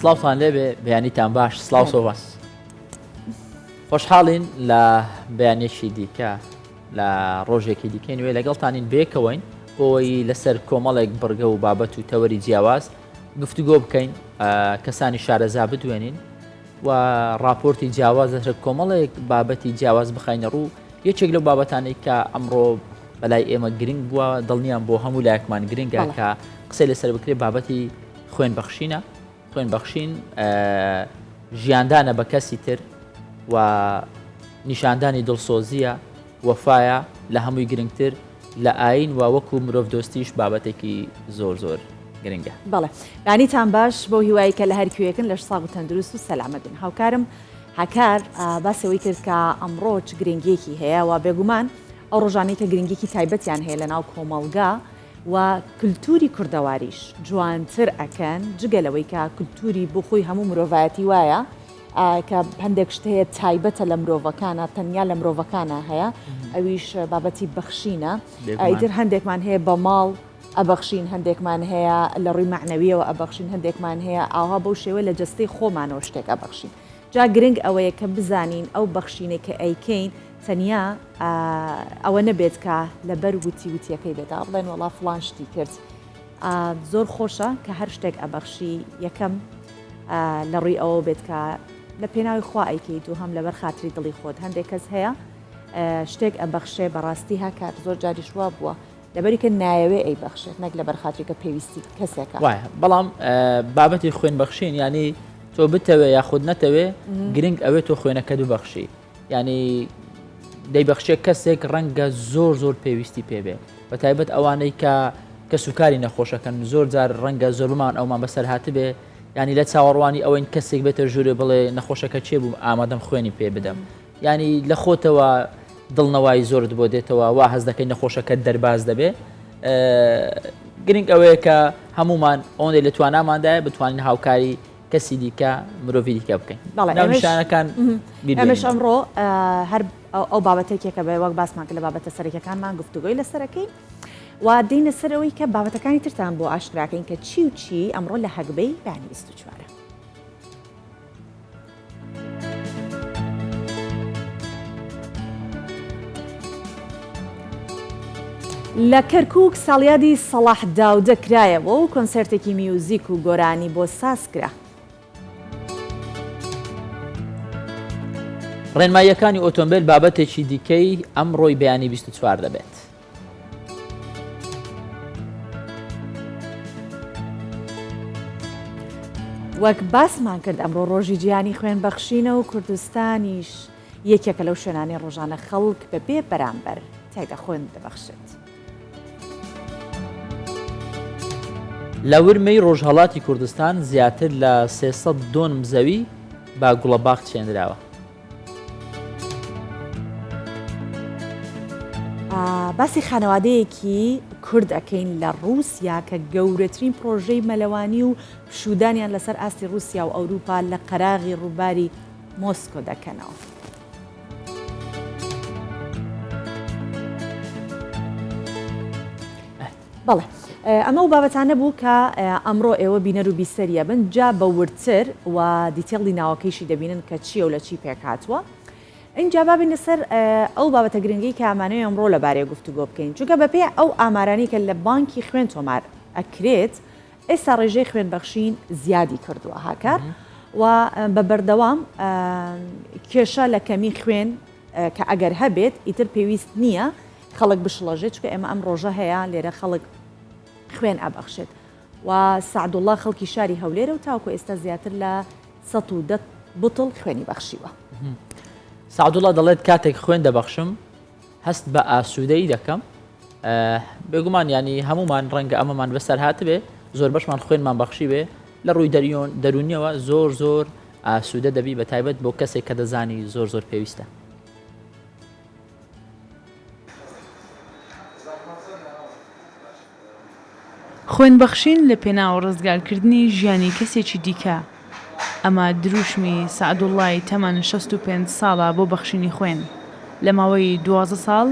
سڵاوتان لێبێ بەیانیتان باش سڵاو سۆڤان خۆشحاڵین لە بەیانێکی دیکە لە ڕۆژێکی دیکەی نوێ لەگەڵتانین بێکەوەین بۆی لەسەر کۆمەڵێک بڕگە و بابەت و تەوەری جیاواز گفتوگۆ بکەین کەسانی شارەزا بدوێنین و راپۆرتی جیاواز لەسەر کۆمەڵێک بابەتی جیاواز بخینە ڕوو یەکێک لەو بابەتانەی کە ئەمڕۆ بەلای ئێمە گرنگ بووە دڵنیام بۆ هەموو لایەکمان گرنگە کە قسەی لەسەر بکرێت بابەتی خوێن بەخشینە خوێن بەخشین ژیاندانە بە کەسی تر و نیشاندانی دڵسۆزیە وەفایە لە هەمووی گرنگتر لە ئاین و وەکو مرۆڤ دۆستیش بابەتێکی زۆر زۆر گرنگە. بەڵێ بەیانیتان باش بەو هیوای کە لە هەر کوێیەکن لەش ساغ و تەندروست و سەلامەت بن هاوکارم هاکار باسی ئەوەی کرد کە ئەمڕۆ چ گرنگیەکی هەیە و بێگومان ئەو ڕۆژانەی کە گرنگیکی تایبەتیان هەیە لە ناو کۆمەڵگا و کلتوری کوردەواریش جوانتر ئەکەن جگە لەوەی کە کلتوری بۆ خۆی هەموو مرۆڤایەتی وایە کە هەندێک شت هەیە تایبەتە لە مرۆڤەکانە تەنیا لە مرۆڤەکانە هەیە ئەویش بابەتی بەخشینە ئیتر هەندێکمان هەیە بە ماڵ ئەبەخشین هەندێکمان هەیە لە ڕووی مەعنەویەوە ئەبەخشین هەندێکمان هەیە ئاها بەو شێوە لە جەستەی خۆمانەوە شتێک ئەبەخشین جا گرنگ ئەوەیە کە بزانین ئەو بەخشینەی کە ئەیکەین تەنیا ئەوە نەبێت کە لەبەر وتی وتیەکەی بێت ئا بڵێن وەڵا فڵان شتی کرد زۆر خۆشە کە هەر شتێک ئەبەخشی یەکەم لە ڕووی ئەوە بێت کە لە پێناوی خوا ئەیکەیت و هەم لەبەر خاتری دڵی خۆت هەندێک کەس هەیە شتێک ئەبەخشێ بەڕاستی هاکات زۆر جاریش وا بووە لەبەری کە نایەوێ ئەیبەخشێت نەک لەبەر خاتری کە پێویستی کەسێکە. وایە بەڵام بابەتی خوێن بەخشین ینی تۆ بتەوێ یاخود نەتەوێ گرنگ ئەوێ تۆ خوێنەکە ببەخشی ینی دەیبەخشێ کەسێک ڕەنگە زۆر زۆر پێویستی پێبێ بە تایبەت ئەوانەی کە کەسوکاری نەخۆشەکەن زۆر جار ڕەنگە زۆربمان ئەومان بەسەر هاتبێ ینی لە چاوەڕوانی ئەوەین کەسێک بێتە ژوورێ بڵێ نەخۆشەکە چێ بوو ئامادەم خوێنی پێ بدەم یانی لە خۆتەوە دڵنەوایی زۆرت بۆ دێتەوە وا هەست دەکەی نەخۆشەکەت دەرباز دەبێ گرنگ ئەوەیە کە هەمومان ئەوەندەی لە تواناماندایە بتوانین هاوکاری کەسی دیکە مرۆڤی دیکە بکەین ناونیشانەکان ئەمەش ئەمڕۆ هەر ئەو بابەتێکێکە بە وەک باسمان کە لە بابەتە سەرەکیەکانمان گفتوگۆی لەسەرەکەین و دێینە سەر ئەوەی کە بابەتەکانی ترتان بۆ ئاشکراکەین کە چی و چی ئەمڕۆ لە هەگبەی بەیانی 24. لە کەرکووک ساڵیادی سەڵاح داودە کرایەوە و کۆنسێرتێکی میوزیک و گۆرانی بۆ ساز کرا. ڕێنماییەکانی ئۆتۆمبێل بابەتێکی دیکەی ئەمڕۆی بەیانی 24 دەبێت. وەک باسمان کرد ئەمڕۆ ڕۆژی جیهانی خوێن بەخشینە و کوردستانیش یەکێکە لەو شوێنانەی ڕۆژانە خەڵک بە بێ بەرامبەر تیایدا خوێن دەبەخشێت. لە ورمێی ڕۆژهەڵاتی کوردستان زیاتر لە 300 دۆنم زەوی بە گوڵەباخ چێنراوە. باسی خانەوادەیەکی کورد ئەکەین لە ڕووسیا کە گەورەترین پرۆژەی مەلەوانی و پشوودانیان لەسەر ئاستی ڕووسیا و ئەوروپا لە قەراغی ڕووباری مۆسکۆ دەکەنەوە. بەڵێ ئەمە و بابەتانە بوو کە ئەمڕۆ ئێوە بینەر و بیسەریە بن جا بە وردتر و detail ی ناوەکەیشی دەبینن کە چییە و لە چی پێک هاتووە. ئینجا با بینە سەر ئەو بابەتە گرنگەی کە ئەمانەوێ ئەمڕۆ لەبارەیە گفتوگۆ بکەین چونکە بەپێی ئەو ئامارانەی کە لە بانکی خوێن تۆمار ئەکرێت ئێستا ڕێژەی خوێن بەخشین زیادی کردووە هاکار و بە بەردەوام کێشە لە کەمی خوێن کە ئەگەر هەبێت ئیتر پێویست نییە خەڵک بشڵەژێت چونکە ئێمە ئەم ڕۆژە هەیە لێرە خەڵک خوێن ئەبەخشێت و سەعدوڵڵا خەڵکی شاری هەولێرە و تاوەکو ئێستا زیاتر لە 110 بتڵ خوێنی بەخشیوە. سەعدوڵڵا دەڵێت کاتێک خوێن دەبەخشم هەست بە ئاسوودەیی دەکەم بێگومان ینی هەمومان ڕەنگە ئەمەمان بەسەر هاتبێ زۆر بەشمان خوێنمان بەخشی بێ لە ڕووی دەریۆن دەرونیەوە زۆر زۆر ئاسوودە دەبی بە تایبەت بۆ کەسێک کە دەزانی زۆر زۆر پێویستە. خوێنبەخشین لە پێناو ڕزگارکردنی ژیانی کەسێکی دیکە، ئەمە دروشمی سەعدوڵڵای تەمەن 65 ساڵە بۆ بەخشینی خوێن، لە ماوەی 12 ساڵ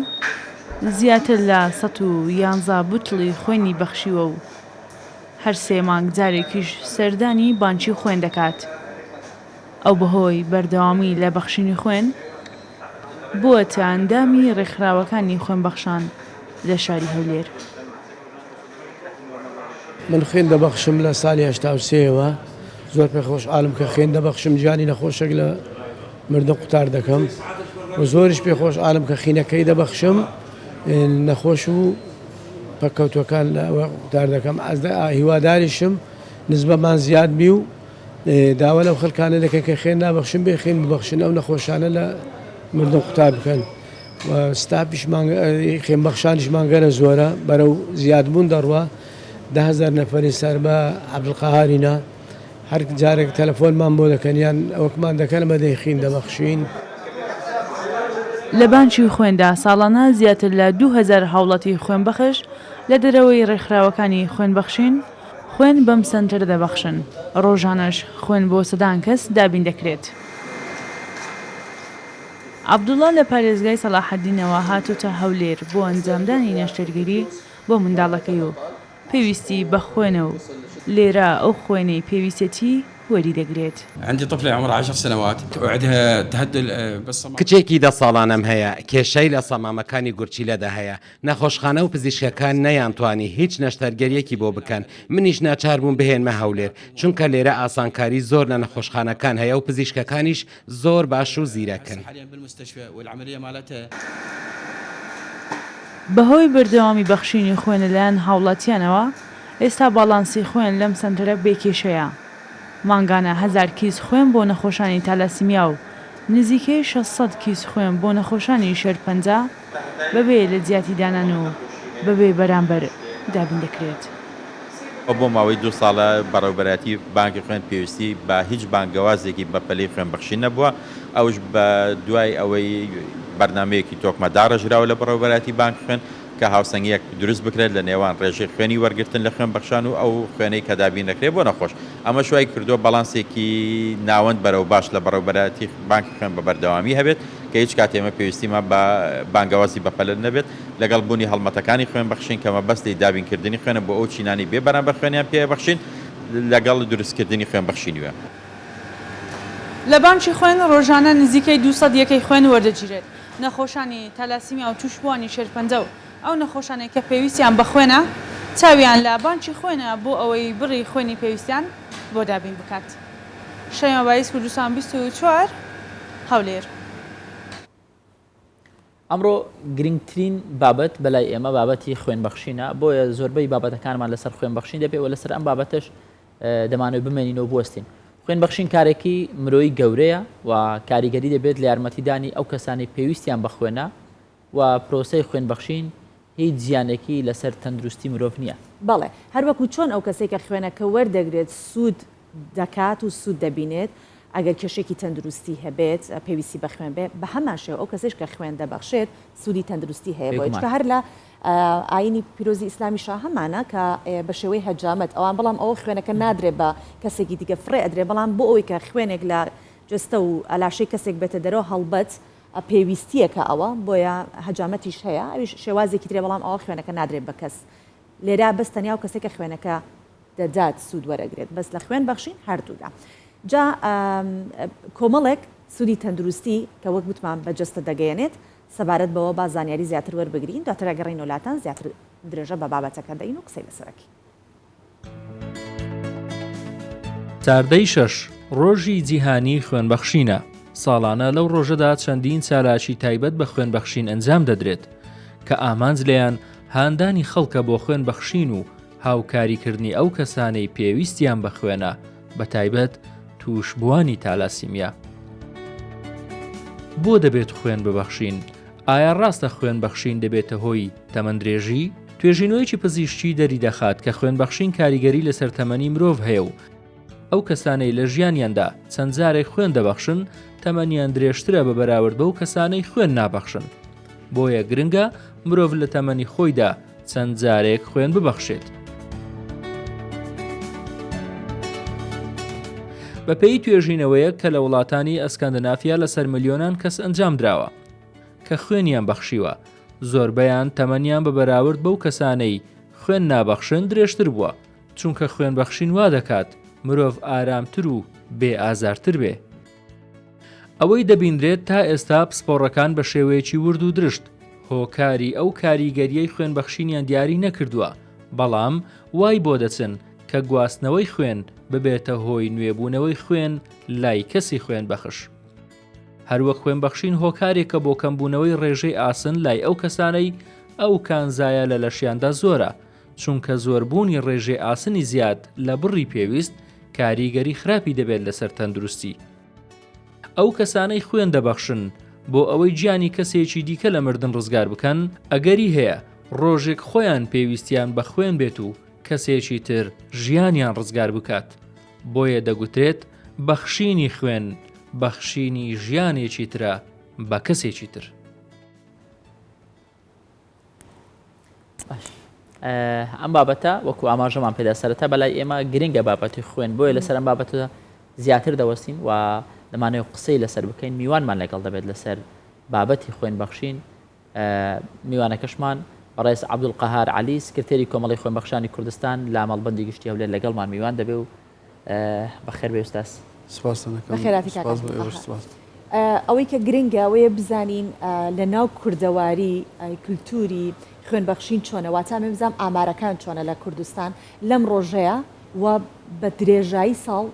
زیاتر لە 111 بوتڵی خوێنی بەخشیوە و. هەر سێ مانگ جارێکیش سەردانی بانکی خوێن دەکات. ئەو بەهۆی بەردەوامی لە بەخشینی خوێن، بووەتە ئەندامی رێکخراوەکانی خوێنبەخشان لە شاری هەولێر. من خوێن دەبەخشم لە سالی 83 ەوە زۆر پێ خۆشحاڵم کە خوێن دەبەخشم گیانی نەخۆشێک لە مردن قوتار دەکەم و زۆریش پێ خۆشحاڵم کە خینەکەی دەبەخشم نەخۆش و پەککەوتوەکان لە قوتار دەکەم هیواداریشم نزبەمان زیاد بی و داوا لەو خەلکانە دەکەن کە خوێن نابەخشن بێ خوێن ببەخشن ئەو نەخۆشانە لە مردن قوتار بکەن و ستاپیشمان خوێنبەخشانیشمان گەرە زۆرە بەرەو زیادبوون دەڕوا 10هزار نەفەری سەر بە عەبدولقەهارینا هەر جارێک تەلەفۆنمان بۆ دەکەن یان ئەوەکمان دەکەن بە دەیخین دەبەخشین. لە بانکی خوێندا ساڵانە زیاتر لە 2000 هاوڵاتی خوێنبەخش لە دەرەوەی ڕێکخراوەکانی خوێنبەخشین خوێن بەم سەنتەرە دەبەخشن، ڕۆژانەش خوێن بۆ سەدان کەس دابین دەکرێت. عەبدوڵا لە پارێزگای سەڵاحەدینەوە هاتۆتە هەولێر بۆ ئەنجامدانی نەشتەرگەری بۆ منداڵەکەی و پێویستی بە خوێنە و لێرە ئەو خوێنەی پێویستیەتی وەریدەگرێت. کچێکی دە ساڵانم هەیە، کێشەی لە سەمامەکانی گورچیلەدا هەیە، نەخۆشخانە و پزیشکەکان نەیانتوانی هیچ نەشتەرگەریەکی بۆ بکەن، منیش ناچار بووم بهێنمە هەولێر، چونکە لێرە ئاسانکاری زۆر لە نەخۆشخانەکان هەیە و پزیشکەکانیش زۆر باش و زیرەکن. بەهۆی بەردەوامی بەخشینی خوێن لەلایەن هاوڵاتیانەوە، ئێستا باڵانسی خوێن لەم سەنتەرە بێ کێشەیە. مانگانە هەزار کیس خوێن بۆ نەخۆشانی تالاسیمیا و نزیکەی 600 کیس خوێن بۆ نەخۆشانی شێرپەنجە بەبێ لە جیاتی دانان و بەبێ بەرامبەر دابین دەکرێت. بۆ ماوەی دوو ساڵە بەڕێوەبەرایەتی بانکی خوێن پێویستی بە هیچ بانگەوازێکی بەپەلەی خوێنبەخشین نەبووە، ئەوش بە دوای ئەوەی بەرنامەیەکی تۆکمە داڕێژراوە لە بەڕێوەبەرایەتی بانکی خوێن کە هاوسەنگییەک دروست بکرێت لە نێوان ڕێژەی خوێنی وەرگرتن لە خوێنبەخشان و ئەو خوێنەی کە دابین دەکرێت بۆ نەخۆش، ئەمەش وای کردووە باڵانسێکی ناوەند بەرەو باش لە بەڕێوەبەرایەتی بانکی خوێن بە بەردەوامی هەبێت کە هیچ کات ئێمە پێویستیمان بە بانگەوازی بەپەلە نەبێت لەگەڵ بوونی هەڵمەتەکانی خوێنبەخشین کە مەبەست لێی دابینکردنی خوێنە بۆ ئەو چینانەی بێ بەرامبەر خوێنیان پێ ئەبەخشین لەگەڵ دروستکردنی خوێنبەخشی نوێ. لە بانکی خوێن ڕۆژانە نزیکەی 200 یەکەی خوێن وەردەگیرێت، نەخۆشانی تالاسیمیا و تووشبووانی شێرپەنجە و ئەو نەخۆشانەی کە پێویستیان بە خوێنە چاویان لە بانکی خوێنە بۆ ئەوەی بڕی خوێنی پێویستیان بۆ دابین بکات. شەیما بایز کوردستان 24، هەولێر. ئەمڕۆ گرنگترین بابەت بەلای ئێمە بابەتی خوێنبەخشینە، بۆیە زۆربەی بابەتەکانمان لەسەر خوێنبەخشین دەبێت و لەسەر ئەم بابەتەش دەمانەوێت بمێنینەوە بوەستین. خوێنبەخشین کارێکی مرۆیی گەورەیە و کاریگەری دەبێت لە یارمەتیدانی ئەو کەسانەی پێویستیان بە خوێنە و پرۆسەی خوێنبەخشین هیچ زیانێکی لەسەر تەندروستی مرۆڤ نییە. بەڵێ، هەروەکو چۆن ئەو کەسەی کە خوێنەکە وەردەگرێت سوود دەکات و سوود دەبینێت، ئەگەر کێشەیەکی تەندروستی هەبێت پێویستی بە خوێن بێ، بەهەمان شێوە ئەو کەسەیش کە خوێن دەبەخشێت سوودی تەندروستی هەیە بۆی، چونکە هەر لە ئایینی پیرۆزی ئیسلامیشا هەمانە کە بە شێوەی هەجامەت ئەوان، بەڵام ئەوە خوێنەکە نادرێ بە کەسێکی دیکە فڕێ ئەدرێ، بەڵام بۆ ئەوەی کە خوێنێک لە جەستە و لاشەی کەسێک بێتە دەرەوە هەڵبەت پێویستییەکە ئەوە، بۆیە هەجامەتیش هەیە ئەویش شێوازێکی ترە، بەڵام ئەوە خوێنەکە نادرێت بە کەس لێرە بەس تەنیا ئەو کەسێک کە خوێنەکە دەدات سوود وەرەگرێت بەس لە خوێن بەخشین هەردوولا جا کۆمەڵێک سوودی تەندروستی کە وەک وتمان بە جەستە دەگەیەنێت سەبارەت بەوە با زانیاری زیاتر وەربگرین دواتر ئەگەڕێینەوە لاتان زیاتر درێژە بە بابەتەکە دەین و قسەی لەسەر ئەکەین. چاردەی شەش، ڕۆژی جیهانیی خوێنبەخشینە، ساڵانە لەو ڕۆژەدا چەندین چالاکی تایبەت بە خوێنبەخشین ئەنجام دەدرێت، کە ئامانج لێیان هاندانی خەڵکە بۆ خوێنبەخشین و هاوکاریکردنی ئەو کەسانەی پێویستیان بە خوێنە، بەتایبەت تووشبووانی تالاسیمیا. بۆ دەبێت خوێن ببەخشین؟ ئایا ڕاستە خوێنبەخشین دەبێتە هۆی تەمەندرێژی؟ توێژینەوەیەکی پزیشکی دەریدەخات کە خوێنبەخشین کاریگەری لەسەر تەمەنی مرۆڤ هەیە و ئەو کەسانەی لە ژیانیاندا چەند جارێک خوێن دەبەخشن تەمەنیان درێژترە بە بەراورد بەو کەسانەی خوێن نابەخشن. بۆیە گرنگە مرۆڤ لە تەمەنی خۆیدا چەند جارێک خوێن ببەخشێت. بەپێی توێژینەوەیەک کە لە وڵاتانی ئەسکەندەنافیا لەسەر ملیۆنان کەس ئەنجامدراوە کە خوێنیان بەخشیوە، زۆربەیان تەمەنیان بە بەراورد بەو کەسانەی خوێن نابەخشن درێژتر بووە. چونکە خوێنبەخشین وا دەکات مرۆڤ ئارامتر و بێ ئازارتر بێ. ئەوەی دەبینرێت تا ئێستا پسپۆڕەکان بە شێوەیەکی ورد و درشت هۆکاری ئەو کاریگەرییەی خوێنبەخشینیان دیاری نەکردووە، بەڵام وای بۆ دەچن کە گواستنەوەی خوێن ببێتە هۆی نوێبوونەوەی خوێن لای کەسی خوێنبەخش. هەروەک خوێنبەخشین هۆکارێکە بۆ کەمبوونەوەی ڕێژەی ئاسن لای ئەو کەسانەی ئەو کانزایە لە لەشیاندا زۆرە، چونکە زۆربوونی ڕێژەی ئاسنی زیاد لە بڕی پێویست کاریگەری خراپی دەبێت لەسەر تەندروستی. ئەو کەسانەی خوێن دەبەخشن بۆ ئەوەی گیانی کەسێکی دیکە لە مردن ڕزگار بکەن، ئەگەری هەیە ڕۆژێک خۆیان پێویستیان بە خوێن بێت و کەسێکی تر ژیانیان ڕزگار بکات، بۆیە دەگوترێت بەخشینی خوێن بەخشینی ژیانێکی ترە بە کەسێکی تر. باش ئەم بابەتە وەکو ئاماژەمان پێدا سەرەتا بەلای ئێمە گرنگە بابەتی خوێن بۆیە لەسەر ئەم بابەتە زیاتر دەوەستین و دەمانەوێت قسەی لەسەر بکەین میوانمان لەگەڵ دەبێت لەسەر بابەتی خوێن بەخشین میوانەکەشمان بەڕێز عەبدولقەهار عەلی سکرتێری کۆمەڵی خوێنبەخشانی کوردستان لە مەڵبەندی گشتی هەولێر لەگەڵمان میوان دەبێ و بەخێر بێ ئوستاز. سپاستان ئەکەم. بەخێرهاتی کاک سپاس بۆ ئێوەش عەبدولقەهار. سپاس. ئەوەی کە گرنگە ئەوەیە بزانین لە ناو کوردەواری کلتوری خوێنبەخشین چۆنە واتە ئەمەوێ بزانم ئامارەکان چۆنە لە کوردستان لەم ڕۆژەیا و بە درێژایی ساڵ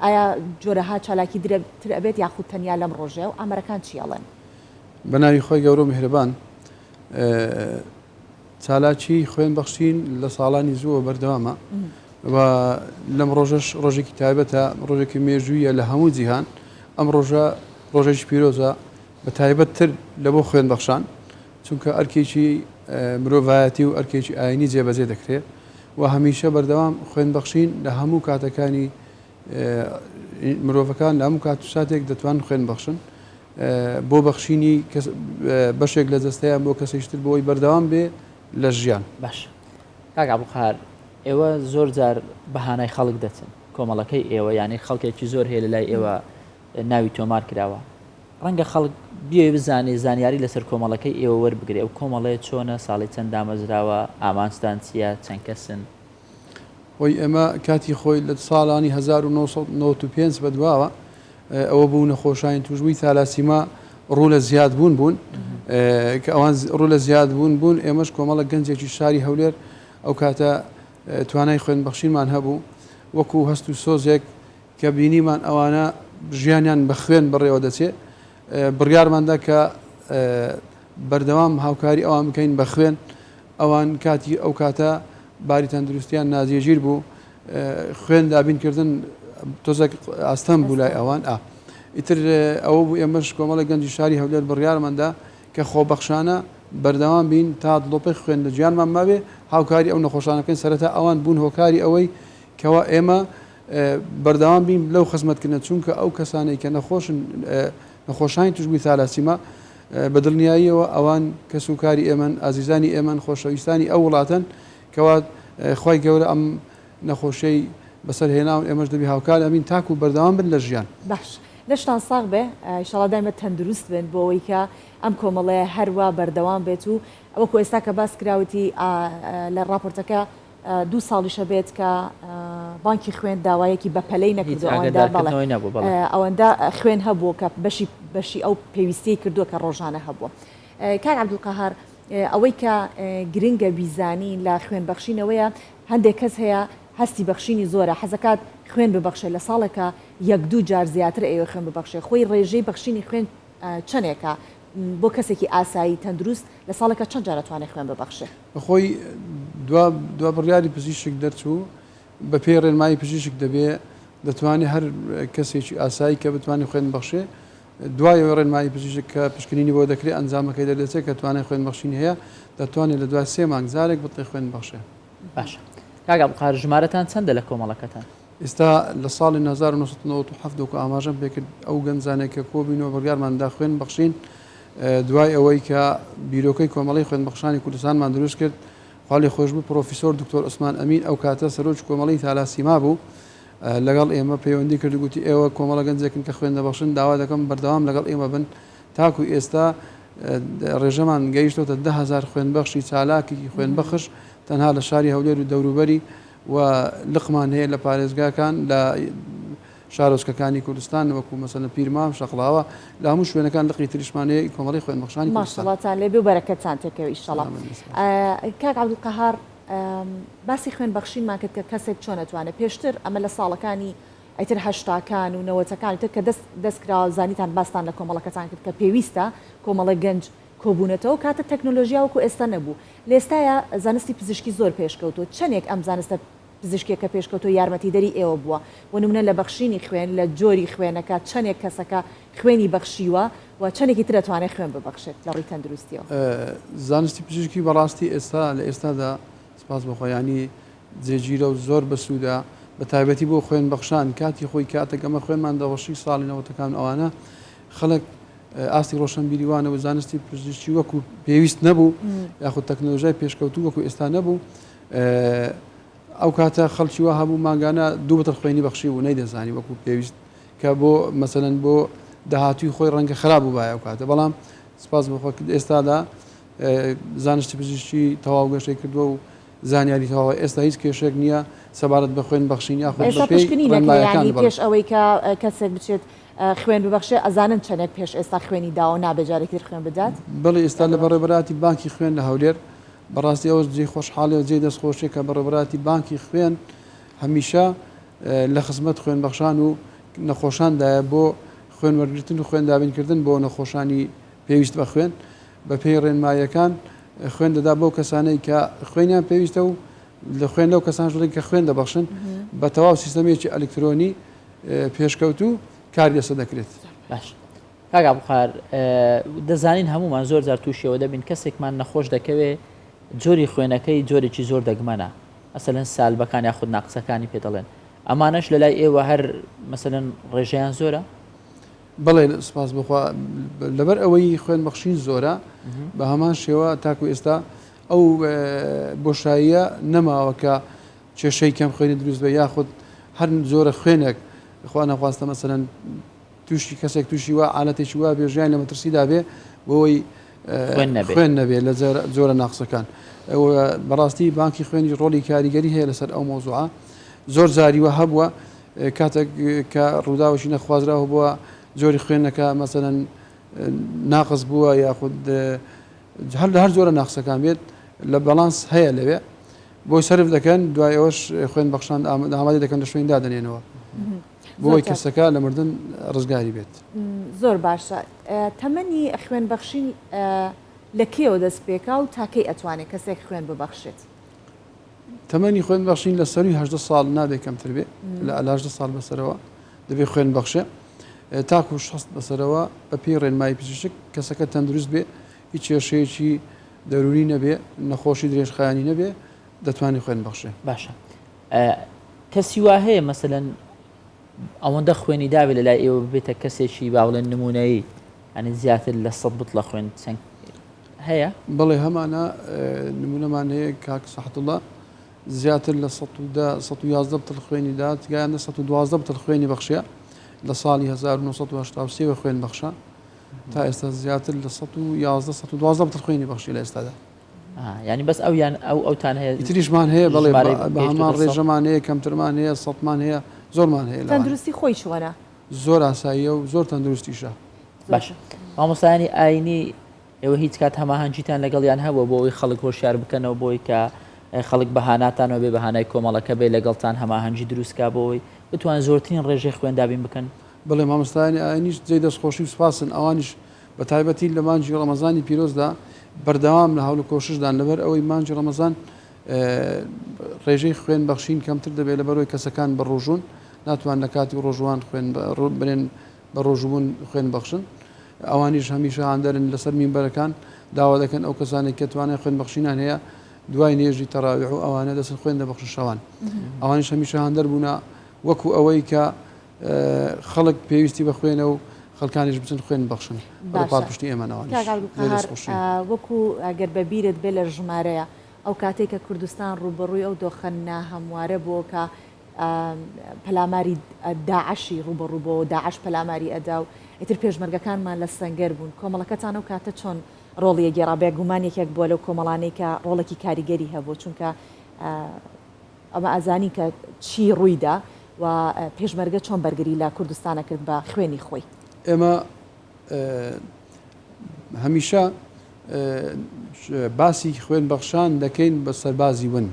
ئایا جۆرەها چالاکی تر ئەبێت یاخود تەنیا لەم ڕۆژەیە و ئامارەکان چی ئەڵێن؟ بە ناوی خوای گەورە و میهرەبان. چالاکیی خوێن بەخشین لە ساڵانی زووەوە بەردەوامە و لەم ڕۆژەش ڕۆژێکی تایبەتە، ڕۆژێکی مێژوویە لە هەموو جیهان. ئەم ڕۆژە ڕۆژێکی پیرۆزە بە تایبەت تر لە بۆ خوێن بەخشان، چونکە ئەرکێکی مرۆڤایەتی و ئەرکێکی ئاینی جێبەجێ دەکرێت و هەمیشە بەردەوام خوێن بەخشین لە هەموو کاتەکانی مرۆڤەکان لە هەموو کات و ساتێک دەتوانن خوێن بەخشن بۆ بەخشینی بەشێک لە جەستەیان بۆ کەسێکی تر بۆی بەردەوام بێ لە ژیان. باش کاک عەبدولقەهار ئێوە زۆر جار بە هانای خەڵک دەچن کۆمەڵەکەی ئێوە یانی خەڵکێکی زۆر هەیە لە لای ئێوە ناوی تۆمار کراوە ڕەنگە خەڵک بیەوێ بزانێ زانیاری لەسەر کۆمەڵەکەی ئێوە وەربگرێ ئەو کۆمەڵەیە چۆنە ساڵی چەند دامەزراوە ئامانجتان چییە چەند کەسن؟ خۆی ئێمە کاتی خۆی لە ساڵانی 1995 بەدواوە ئەوە بوو نەخۆشانی توشبووی تالاسیما ڕوو لە زیاد بوون بوون کە ئەوان ڕوو لە زیاد بوون بوون ئێمەش کۆمەڵە گەنجێکی شاری هەولێر ئەو کاتە توانای خوێن بەخشینمان هەبوو وەکو هەست و سۆزێک کە بینیمان ئەوانە ژیانیان بە خوێن بەڕێوە دەچێ بڕیارماندا کە بەردەوام هاوکاری ئەوان بکەین بە خوێن ئەوان کاتی ئەو کاتە باری تەندروستیان ناجێگیر بوو خوێن دابین کردن تۆزێک ئاستەم بوو لای ئەوان ئا ئیتر ئەوە بوو ئێمەش کۆمەڵی گەنجی شاری هەولێر بڕیارماندا کە خۆبەخشانە بەردەوام بین تا دڵۆپێک خوێن لە گیانمان مابێ هاوکاری ئەو نەخۆشانە بکەین سەرەتا ئەوان بوون هۆکاری ئەوەی کەوا ئێمە بەردەوام بین لەو خزمەتکردنە چونکە ئەو کەسانەی کە نەخۆشن نەخۆشانی توشبووی تالاسیما بە دڵنیاییەوە ئەوان کەس و کاری ئێمەن ئازیزانی ئێمەن خۆشەویستانی ئەو وڵاتەن کەوا خوای گەورە ئەم نەخۆشیەی بەسەر هێناون ئێمەش دەبی هاوکاریان بین تاکو بەردەوام بن لە ژیان. باش لەشتان ساغ بێ ئیشەڵا دایمە تەندروست بن بۆ ئەوەی کە ئەم کۆمەڵەیە هەروا بەردەوام بێت و وەکو ئێستا کە باس کراوتی لە ڕاپۆرتەکە دوو ساڵیشە بێت کە بانکی خوێن داوایەکی بەپەلەی نەکردووە ئەوەندە بەڵێ ئەوەندە خوێن هەبوو کە بەشی بەشی ئەو پێویستیەی کردووە کە ڕۆژانە هەبووە کاک عەبدولقەهار ئەوەی کە گرنگە بیزانین لە خوێن بەخشینەوەیە هەندێک کەس هەیە هەستی بەخشینی زۆرە حەزەکات خوێن ببەخشێ لە ساڵێکە یەک دوو جار زیاتر ئەیەوێ خوێن ببەخشێ خۆی ڕێژەی بەخشینی خوێن چەنێکە بۆ کەسێکی ئاسایی تەندروست لە ساڵێکا چەند جار ئەتوانێ خوێن ببەخشێ؟ خۆی دوا دوا بڕیاری پزیشک دەرچوو بە پێی ڕێنمایی پزیشک دەبێ دەتوانێ هەر کەسێکی ئاسایی کە بتوانێ خوێن بەخشێ دوای ئەوەی ڕێنمایی پزیشک کە پشکنینی بۆ دەکرێ ئەنجامەکەی دەردەچێت کە توانای خوێن بەخشینی هەیە دەتوانێت لە دوای سێ مانگ جارێک بتڵی خوێن بەخشێ. باشە کاک عەبدولقادر ژمارەتان چەندە لە کۆمەڵەکەتان؟ ئێستا لە ساڵی 1997 وەکو ئاماژەم پێکرد ئەو گەنجانەی کە کۆبووینەوە بڕیارمان دا خوێن بەخشین دوای ئەوەی کە بیرۆکەی کۆمەڵەی خوێنبەخشانی کوردستانمان دروست کرد خوا لێ خۆشبوو پرۆفیسۆر دکتۆر عوسمان ئەمین ئەو کاتە سەرۆکی کۆمەڵەی تالاسیما بوو لەگەڵ ئێمە پەیوەندی کرد و گوتی ئێوە کۆمەڵە گەنجێکن کە خوێن دەبەخشن داوا دەکەم بەردەوام لەگەڵ ئێمە بن تاکو ئێستا ڕێژەمان گەیشتۆتە 10هزار خوێنبەخشی چالاکی خوێنبەخش تەنها لە شاری هەولێر و دەوروبەری. و لقمان هەیە لە پارێزگاکان لە شارۆچکەکانی کوردستان وەکو مەسەلەن پیرمام، شەقڵاوە، لە هەموو شوێنەکان لقی تریشمان هەیە کۆمەڵەی خوێنبەخشانی کوردستان. ماشەڵاتان لێبێ و بەرەکەتان تێکەوێ ئیشەڵا. کاک عەبدولقەهار باسی خوێن بەخشینمان کرد کە کەسێک چۆن ئەتوانێت پێشتر ئەمە لە ساڵەکانی ئیتر هەشتاکان و نەوەتەکان تر کە دەست دەست کرا زانیتان باستان لە کۆمەڵەکەتان کرد کە پێویستە کۆمەڵە گەنج کۆبوونەتەوە کاتە تەکنۆلۆژیا وەکو ئێستا نەبوو لێستایا زانستی پزیشکی زۆر پێشکەوتووە چەندێک ئەم زانستە پزیشکیەکە پێشکەوتووە یارمەتیدەری ئێوە بووە بۆ نمونە لە بەخشینی خوێن لە جۆری خوێنەکە چەندێک کەسەکە خوێنی بەخشیوە و چەندێکی تر ئەتوانێت خوێن ببەخشێت لە ڕووی تەندروستیەوە؟ زانستی پزیشکی بەڕاستی ئێستا لە ئێستادا سپاس بۆ خوا یانی جێگیرە و زۆر بەسوودە بە تایبەتی بۆ خوێن بەخشان کاتی خۆی کاتێک ئەمە خوێنمان دەبەخشی ساڵی نەوەتەکان ئەوانە خەڵک ئاستی ڕۆشنبیری وانە و زانستی پزیشکی وەکو پێویست نەبوو یاخود تەکنەلۆژیای پێشکەوتوو وەکو ئێستا نەبوو ئەو کاتە خەڵکی وا هەبوو مانگانە دوو بتڵ خوێنی بەخشی بوو نەیدەزانی وەکو پێویست کە بۆ مەسەلەن بۆ داهاتووی خۆی ڕەنگە خراپ بووبایە ئەو کاتە بەڵام سپاس بۆ خوا ئێستادا زانستی پزیشکی تەواو گەشەی کردووە و زانیاری تەواوە ئێستا هیچ کێشێک نییە سەبارەت بە خوێن بەخشین یاخود ئێستا بەپێی پشکنینەکە ڕێنمایەکان یانی بەڵێ. پێش ئەوەی کە کەسێک بچێت خوێن ببەخشێ ئەزانن چەنێک پێش ئێستا خوێنی داوە نابێ جارێکی تر خوێن بدات؟ بەڵێ ئێستا یا لە ببەخشێ؟ بەڕێوەبەرایەتی بانکی خوێن لە هەولێر بەڕاستی ئەوەش جێی خۆشحاڵیە و جێی دەستخۆشیە کە بەڕێوەبەرایەتی بانکی خوێن هەمیشە لە خزمەت خوێنبەخشان و نەخۆشاندایە بۆ خوێن وەرگرتن و خوێن دابینکردن بۆ نەخۆشانی پێویست بە خوێن بە پێی ڕێنماییەکان خوێن دەدا بەو کەسانەی کە خوێنیان پێویستە و لە خوێن لەو کەسانش دەدەن کە خوێن دەبەخشن بە تەواو سیستەمێکی ئەلکترۆنی پێشکەوتوو کاری لەسەر دەکرێت. باش کاک عەبدولقادر دەزانین هەموومان زۆر جار تووشیەوە دەبین کەسێکمان نەخۆش دەکەوێ جۆری خوێنەکەی جۆرێکی زۆر دەگمەنە مەسەلەن سالبەکان یاخود ناقسەکانی پێ دەڵێن ئەمانەش لەلای ئێوە هەر مەسەلەن ڕێژەیان زۆرە؟ بەڵێ سپاس بخوا لەبەر ئەوەی خوێن بەخشین زۆرە بە هەمان شێوە تاکو ئێستا ئەو بۆشاییە نەماوە کە کێشەی کەم خوێنی دروست بێ یاخود هەر جۆرە خوێنێک خوا نەخواستە مەسەلەن تووشی کەسێک تووشی وا عالەتێکی وا بێ ژیان لە مەترسیدا بێ بۆی خوێن نەبێ لە جۆرە ناقسەکان بەڕاستی بانکی خوێنی ڕۆڵی کاریگەری هەیە لەسەر ئەو مۆزوعە زۆر جاریوە هەبووە کاتێک کە ڕووداوەشی نەخوازراوە بووە جۆری خوێنەکە مەسەەن ناقس بووە یاخود هەر لە هەر جۆرە ناقسەکان بێت لە بەڵانس هەیە لەوێ بۆی سەرف دەکەن دوای ئەوەش خوێن بەخشان ئامادە دەکەن لە شوێن دادەنێنەوە بۆی کەسەکە لە مردن ڕزگاری بێت. زۆر باشە تەمەنی خوێن بەخشین لە کەیەوە دەست پێکا و تا کەی ئەتوانێت کەسێک خوێن ببەخشێت؟ تەمەنی خوێن بەخشین لە سەروی هەدە ساڵ نابێ کەمتر بێ لە هەدە ساڵ بەسەرەوە دەبێ خوێن بەخشێ تاکو شەست بەسەرەوە بە پێی ڕێنمایی پزیشک کەسەکە تەندروست بێ هیچ کێشەیەکی دەروونی نەبێ نەخۆشی درێژخایەنی نەبێ دەتوانێ خوێن بەخشێ. باشە کەسی وا هەیە مەسەلەن ئەوەندە خوێنی دابێ لە لای ئێوە ببێتە کەسێکی با بڵێن نمونەیی ئەنی زیاتر لە سە بتڵە خوێن چەند هەیە؟ بەڵێ هەمانە نمونەمان هەیە کاک سەحتوڵا زیاتر لە 111 بتڵ خوێنی دا تگایان 112 بتڵ خوێنی بەخشە لە ساڵی 1983 خوێن بەخشە تا ئێستا زیاتر لە 111 112 بتڵ خوێنی بەخشی لە ئێستادا یانی بەس ئەو یان ئەو ئەوتان هەیە ئیتریشمان هەیە بەڵێ بە هەمان ڕێژەمان هەیە کەمترمان هەیە سەدمان هەیە زۆرمان هەیە تەندروستی خۆی چۆنە؟ زۆر ئاساییە و زۆر تەندروستیشە. باشە مامۆستایانی ئاینی ئێوە هیچ کات هەماهەنگیتان لەگەڵیان هەبووە بۆ ئەوەی خەڵک هۆشیار بکەنەوە بۆی کە خەڵک بەهاناتانەوە بێ بەهانای کۆمەڵەکە بێ لەگەڵتان هەماهەنگی دروستکا بۆ ئەوەی بتوان زۆرترین ڕێژەی خوێن دابین بکەن؟ بەڵێ مامۆستایانی ئاینیش جێی دەستخۆشی و سوپاسن ئەوانیش بە تایبەتی لە مانگی ڕەمەزانی پیرۆزدا بەردەوام لە هەوڵ و کۆششدان لەبەر ئەوەی مانگی ڕەمەزان ڕێژەی خوێن بەخشین کەمتر دەبێت لەبەرەوەی کەسەکان بە ڕۆژوون ناتوان لە کاتی ڕۆژوان خوێن برێن بە ڕۆژوبوون خوێن بەخشن ئەوانیش هەمیشە هاندەرن لەسەر مینبەرەکان داوا دەکەن ئەو کەسانێک کە توانای خوێن بەخشینان هەیە دوای نوێژی تەراویح و ئەوانە دەچن خوێن دەبەخشن شەوان ئەوانیش هەمیشە هاندەر بوونە وەکو ئەوەی کە خەڵک پێویستی بە خوێنە و خەڵکانیش بچن خوێن ببەخشن بەرەو باشە پاڵپشتی ئێمەن ئەوانیش کاک زۆر عەبدولقەهار دەستخۆشی. وەکو گەر بە بیرت بێ لە ژمارەیە ئەو کاتەی کە کوردستان ڕووبەڕووی ئەو دۆخە ناهەموارە بووە کە پەلاماری داعشی ڕووبەڕوو بۆ داعش پەلاماری ئەدا و ئیتر پێشمەرگەکانمان لە سەنگەر بوون کۆمەڵەکەتان ئەو کاتە چۆن ڕۆڵی ئەگێڕا بێگومان یەکێک بووە لەو کۆمەڵانەی کە ڕۆڵێکی کاریگەری هەبوو چونکە. ئەمە ئەزانی کە چی ڕوویدا و پێشمەرگە چۆن بەرگری لە کوردستان ئەکرد بە خوێنی خۆی. ئێمە هەمیشە باسی خوێن بەخشان دەکەین بە سەربازی ون.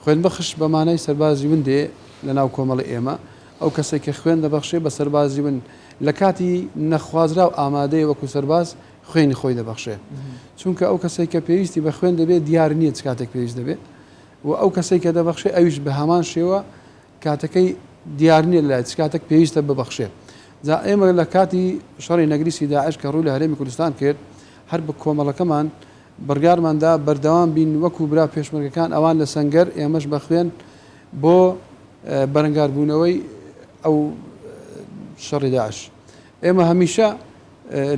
خوێنبەخش بە مانای سەربازی ون دێ لە ناو کۆمەڵی ئێمە، ئەو کەسەی کە خوێن دەبەخشێ بە سەربازی ون لە کاتی نەخوازراو ئامادەیە وەکو سەرباز خوێنی خۆی دەبەخشێ. چونکە ئەو کەسەی کە پێویستی بە خوێن دەبێ دیار نییە چ کاتێک پێویست دەبێ و ئەو کەسەی کە دەبەخشێ ئەویش بە هەمان شێوە کاتەکەی دیار نییە لای چ کاتێک پێویستە ببەخشێ. جا ئێمە لە کاتی شەڕی نەگریسی داعش کە ڕووی لە هەرێمی کوردستان کرد هەر بە کۆمەڵەکەمان بڕیارمان دا بەردەوام بین وەکو برا پێشمەرگەکان ئەوان لە سەنگەر ئێمەش بە خوێن بۆ بەرەنگاربوونەوەی ئەو شەڕی داعش. ئێمە هەمیشە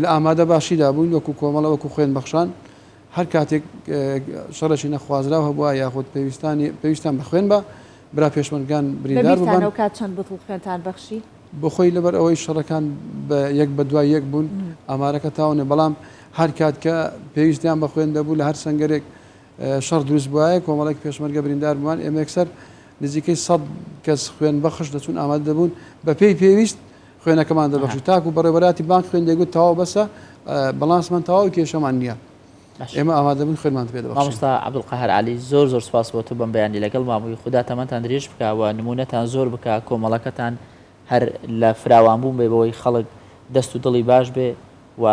لە ئامادە باشیدا بووین وەکو کۆمەڵە وەکو خوێن بەخشان هەر کاتێک شەڕێکی نەخوازراو هەبووە یاخود پێویستانی پێویستان بە خوێن بە برا پێشمەرگان بریندار ببن. ئەو کات چەند بتڵ خوێنتان بەخشی؟ بۆ خۆی لەبەر ئەوەی شەڕەکان بە یەک بە دوای یەک بوون ئامارەکە تاو نیە بەڵام هەر کات کە پێویستیان بە خوێن دەبوو لە هەر سەنگەرێک شەڕ دروست بوایە کۆمەڵێک پێشمەرگە بریندار بووان ئێمە یەکسەر نزیکەی سەد کەس خوێن بەخش دەچوون ئامادە دەبوون بە پێی پێویست خوێنەکەمان دەبەخشی تاکو بەڕێوەبەراتی بانک خوێن دەیگوت تەواو بەسە بەڵانسمان تەواو کێشەمان نییە ئێمە ئامادە بووین خوێنمان پێ دەبەخشین. مامۆستا عەبدولقەهار عەلی زۆر زۆر سوپاس بۆ تۆ بەم بەیانی لەگەڵمان بووی خودا تەمەنتان درێژ بکا و نموونەتان زۆر بکا کۆمەڵەکەتان هەر لە فراوان بوون بێ بەوەی خەڵک دەست و دڵی باش بێ و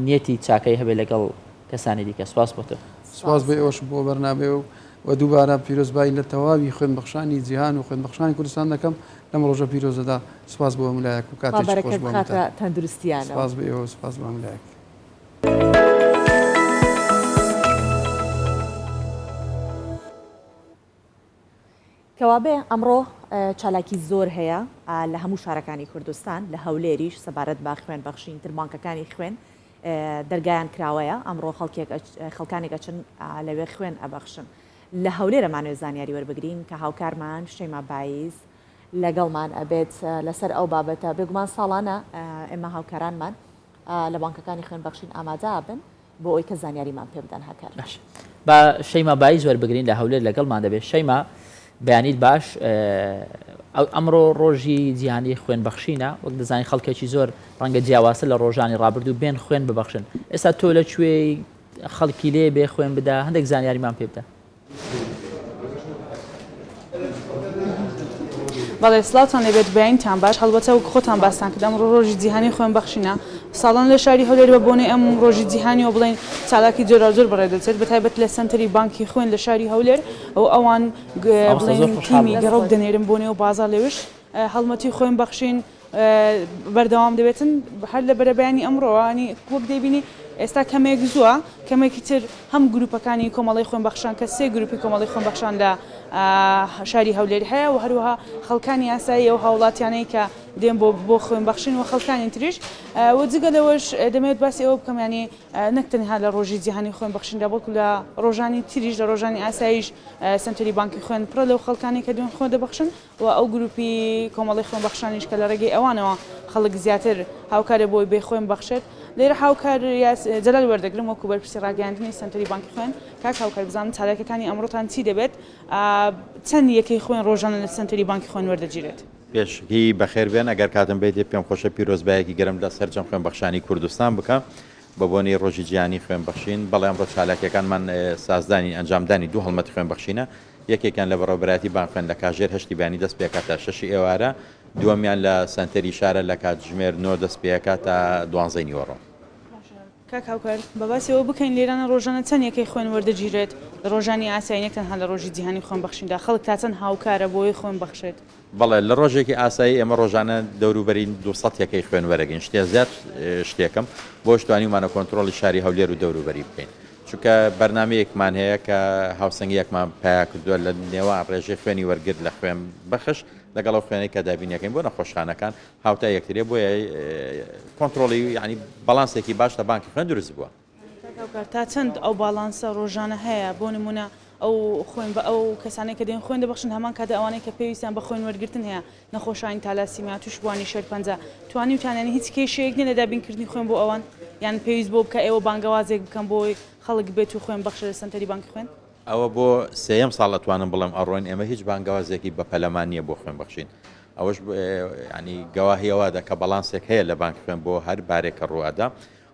نیەتی چاکەی هەبێ لەگەڵ کەسانی دیکە سوپاس بۆ تۆ. سوپاس بۆ ئێوەش بۆ بەرنامەیە و و دووبارە پیرۆزبایی لە تەواوی خوێنبەخشانی جیهان و خوێنبەخشانی کوردستان دەکەم لەم ڕۆژە پیرۆزەدا سوپاس بۆ هەموو لایەک و خوا کاتێکی خۆش بەرەکەت بۆ بخاتە هەمووتان. تەندروستیانەوە. سوپاس بۆ ئێوە و سوپاس بۆ هەموو لایەک. کەوابێ ئەمڕۆ چالاکی زۆر هەیە لە هەموو شارەکانی کوردستان لە هەولێریش سەبارەت بە خوێن بەخشین تر بانکەکانی خوێن دەرگایان کراوەیە ئەمڕۆ خەڵکێک خەڵکانێک ئەچن لەوێ خوێن ئەبەخشن لە هەولێرە مانوێ زانیاری وەربگرین کە هاوکارمان شەیما بایز لەگەڵمان ئەبێت لەسەر ئەو بابەتە بێگومان ساڵانە ئێمە هاوکارانمان لە بانکەکانی خوێن بەخشین ئامادە بن بۆ ئەوەی کە زانیاریمان پێ بدەن هاکار. باش با شەیما بایز وەربگرین لە هەولێر لەگەڵمان دەبێت شەیما بەیانیت باش ئەمڕۆ ڕۆژی جیهانی خوێن بەخشینە وەک دەزانین خەڵکێکی زۆر ڕەنگە جیاوازتر لە ڕۆژانی ڕابردوو بێن خوێن ببەخشن ئێستا تۆ لە کوێی خەڵکی لێ بێ خوێن بدە هەندێک زانیاریمان پێ بدە. بەڵێ سڵاوتان لێبێت بەینتان باش هەڵبەتە وەک خۆتان باستان کرد ئەمڕۆ ڕۆژی جیهانی خوێن بەخشینە ساڵان لە شاری هەولێر بە بۆنەی ئەم ڕۆژی جیهانیەوە بڵێن چالاکی جۆراوجۆر بەڕێدەچێت بە تایبەت لە سەنتەری بانکی خوێن لە شاری هەولێر و ئەوان بڵێن تیمی گەڕۆک دەنێرن بۆ نێو بازاڕ لەوێش هەڵمەتی خوێن بەخشین بەردەوام دەبێتن هەر لە بەرەبەیانی ئەمڕۆوە ینی وەک دەیبینی ئێستا کەمێک زووە کەمێکی تر هەم گروپەکانی کۆمەڵی خوێنبەخشان کە سێ گروپی کۆمەڵی خوێنبەخشان لە شاری هەولێر هەیە و هەروەها خەڵکانی ئاسایی و هاوڵاتیانەی کە دێن بۆ بۆ خوێنبەخشین و خەڵکانی تریش و جگە لەوەش دەمەوێت باسی ئەوە بکەم ینی نەک تەنها لە ڕۆژی جیهانی خوێن بەخشیندا بەڵکو لە ڕۆژانی تریش لە ڕۆژانی ئاساییش سەنتەری بانکی خوێن پڕە لەو خەڵکانەی کە دوێن خوێن دەبەخشن و ئەو گروپی کۆمەڵەی خوێنبەخشانیش کە لە ڕێگەی ئەوانەوە خەڵک زیاتر هاوکارە بۆی بێ خوێن بەخشێت لێرە هاوکار جەلال وەردەگرم وەکو بەرپرسی ڕاگەیاندنی سەنتەری بانکی خوێن کاک هاوکار بزانم چالاکیەکانی ئەمڕۆتان چی دەبێت چەند یەکەی خوێن ڕۆژانە لە سەنتەری بانکی خوێن وەردەگیرێت؟ پێشەکی بەخێر بێن، ئەگەر کاتم بێت پێم خۆشە پیرۆزبایەکی گەرم لە سەرجەم خوێنبەخشانی کوردستان بکەم بە بۆنەی ڕۆژی جیهانی خوێنبەخشین. بەڵێ ئەمڕۆ چالاکیەکانمان سازدانی ئەنجامدانی دوو هەڵمەتی خوێنبەخشینە، یەکێکیان لە بەڕێوەبەرایەتی بانک خوێن لە کاژێر هەشتی بەیانی دەست پێکات تا شەشی ئێوارە، دووەمیان لە سەنتەری شارە لە کاتژمێر نۆ دەست پێکات تا دوانزەی نیوەڕۆ. کاک هاوکار، با باسی ئەوە بکەین لێرانە ڕۆژانە چەند یەکەی خوێن وەردەگیرێت لە ڕۆژانی ئاسایی نەک تەنها لە ڕۆژی جیهانی خوێنبەخشیندا خەڵک تا چەند هاوکارە بۆی خوێن بەخشێت؟ بەڵێ لە ڕۆژێکی ئاسایی ئێمە ڕۆژانە دەوروبەری 200 یەکەی خوێن وەرەگرین شتێ زیاد شتێکم بۆش توانیومانە کۆنترۆڵی شاری هەولێر و دەوروبەری بکەین چونکە بەرنامەیەکمان هەیە کە هاوسەنگیەکمان پیا کردووە لە نێوان ڕێژەی خوێنی وەرگر لە خوێن بەخش لەگەڵ ئەو خوێنەی کە دابینەکەین بۆ نەخۆشخانەکان هاوتای یەکتریە بۆیە کۆنترۆڵی یعنی باڵانسێکی باش لە بانکی خوێن دروست بووە. تا چەند ئەو باڵانسە ڕۆژانە هەیە بۆ نمونە ئەو خوێن بە ئەو کەسانەی کە دێن خوێن دەبەخشن هەمان کاتە ئەوانەی کە پێویستیان بە خوێن وەرگرتن هەیە نەخۆشانی تالاسیمیا توشبوانی شێرپەنجە توانیوتان یانی هیچ کێشەیەک نیە لە دابینکردنی خوێن بۆ ئەوان یان پێویست بۆ بکە ئێوە بانگەوازێک بکەن بۆی خەڵک بێت و خوێن بەخشێ لە سەنتەری بانکی خوێن؟ ئەوە بۆ سێیەم ساڵ ئەتوانم بڵێم ئەڕۆین، ئێمە هیچ بانگەوازێکی بەپەلەمان نییە بۆ خوێنبەخشین. ئەوەش یانی گەواهی ئەوە دە کە بەڵانسێک هەیە لە بانکی خوێن بۆ هەر بارێک کە ڕووئەدا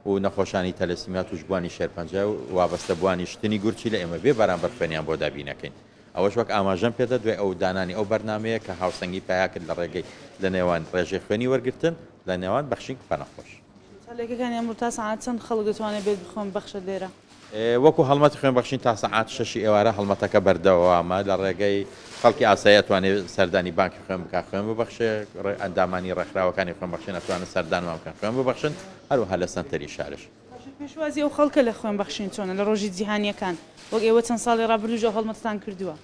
و نەخۆشانی تەلەسیمیا، تووشبووانی شێرپەنجە و وابەستەبووانی شتنی گورچیلە ئێمە بێ بەرامبەر خوێنیان بۆ دابینەکەین. ئەوەش وەک ئاماژەم پێدا دوای ئەو دانانی ئەو بەرنامەیە کە هاوسەنگی پەیا کرد لە ڕێگەی لە نێوان ڕێژەی خوێنی وەرگرتن لە نێوان بەخشین بە نەخۆش. چالاکیەکانی ئەمڕۆ تا سەعات چەند خەڵک دەتوانێت بێت خوێن ببەخشێت لێرە؟ وەکو هەڵمەتی خوێنبەخشین تا سەعات شەشی ئێوارە هەڵمەتەکە بەردەوامە، لە ڕێگەی خەڵکی ئاسایی ئەتوانێت سەردانی بانکی خوێن بکات خوێن ببەخشێ، ئەندامانی ڕێکخراوەکانی خوێنبەخشین ئەتوانن سەردانمان بکەن خوێن ببەخشن، هەروەها لە سەنتەری شارش. باشە پێشوازی ئەو خەڵکە لە خوێنبەخشین چۆنە لە ڕۆژی جیهانییەکان، وەک ئێوە چەند ساڵی ڕابردووش ئەو هەڵمەتەتان کردووە؟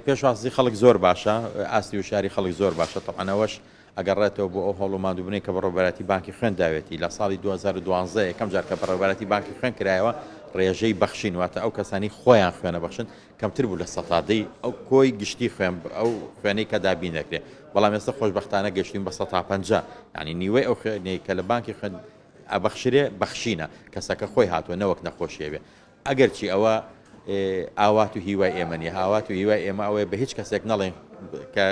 پێشوازی خەڵک زۆر باشە، ئاستی وشیاری خەڵک زۆر باشە، تەبعەن ئەوەش ئەگەڕێتەوە بۆ ئەو هەوڵ و ماندووبوونەی کە بەڕێوەبەرایەتی بانکی خوێن داوێتی، لە ساڵی 2012 یەکەم جار کە بەڕێوەبەرایەتی بانکی خوێن کرایەوە ڕێژەی بەخشین واتە ئەو کەسانی خۆیان خوێن ئەبەخشن کەمتر بوو لە سەتا دەی ئەو کۆی گشتی خوێن ئەو خوێنەی کە دابین دەکرێت، بەڵام ئێستا خۆشبەختانە گەشتوین بە سەتا 50 یانی نیوەی ئەو خوێنەی کە لە بانکی خوێن ئەبەخشرێ بەخشینە کەسەکە خۆی هاتووە نەوەک نەخۆشی هەبێ. ئەگەرچی ئەوە ئاوات و هیوای ئێمە نییە، ئاوات و هیوای ئێمە ئەوەیە بە هیچ کەسێک نەڵێین کە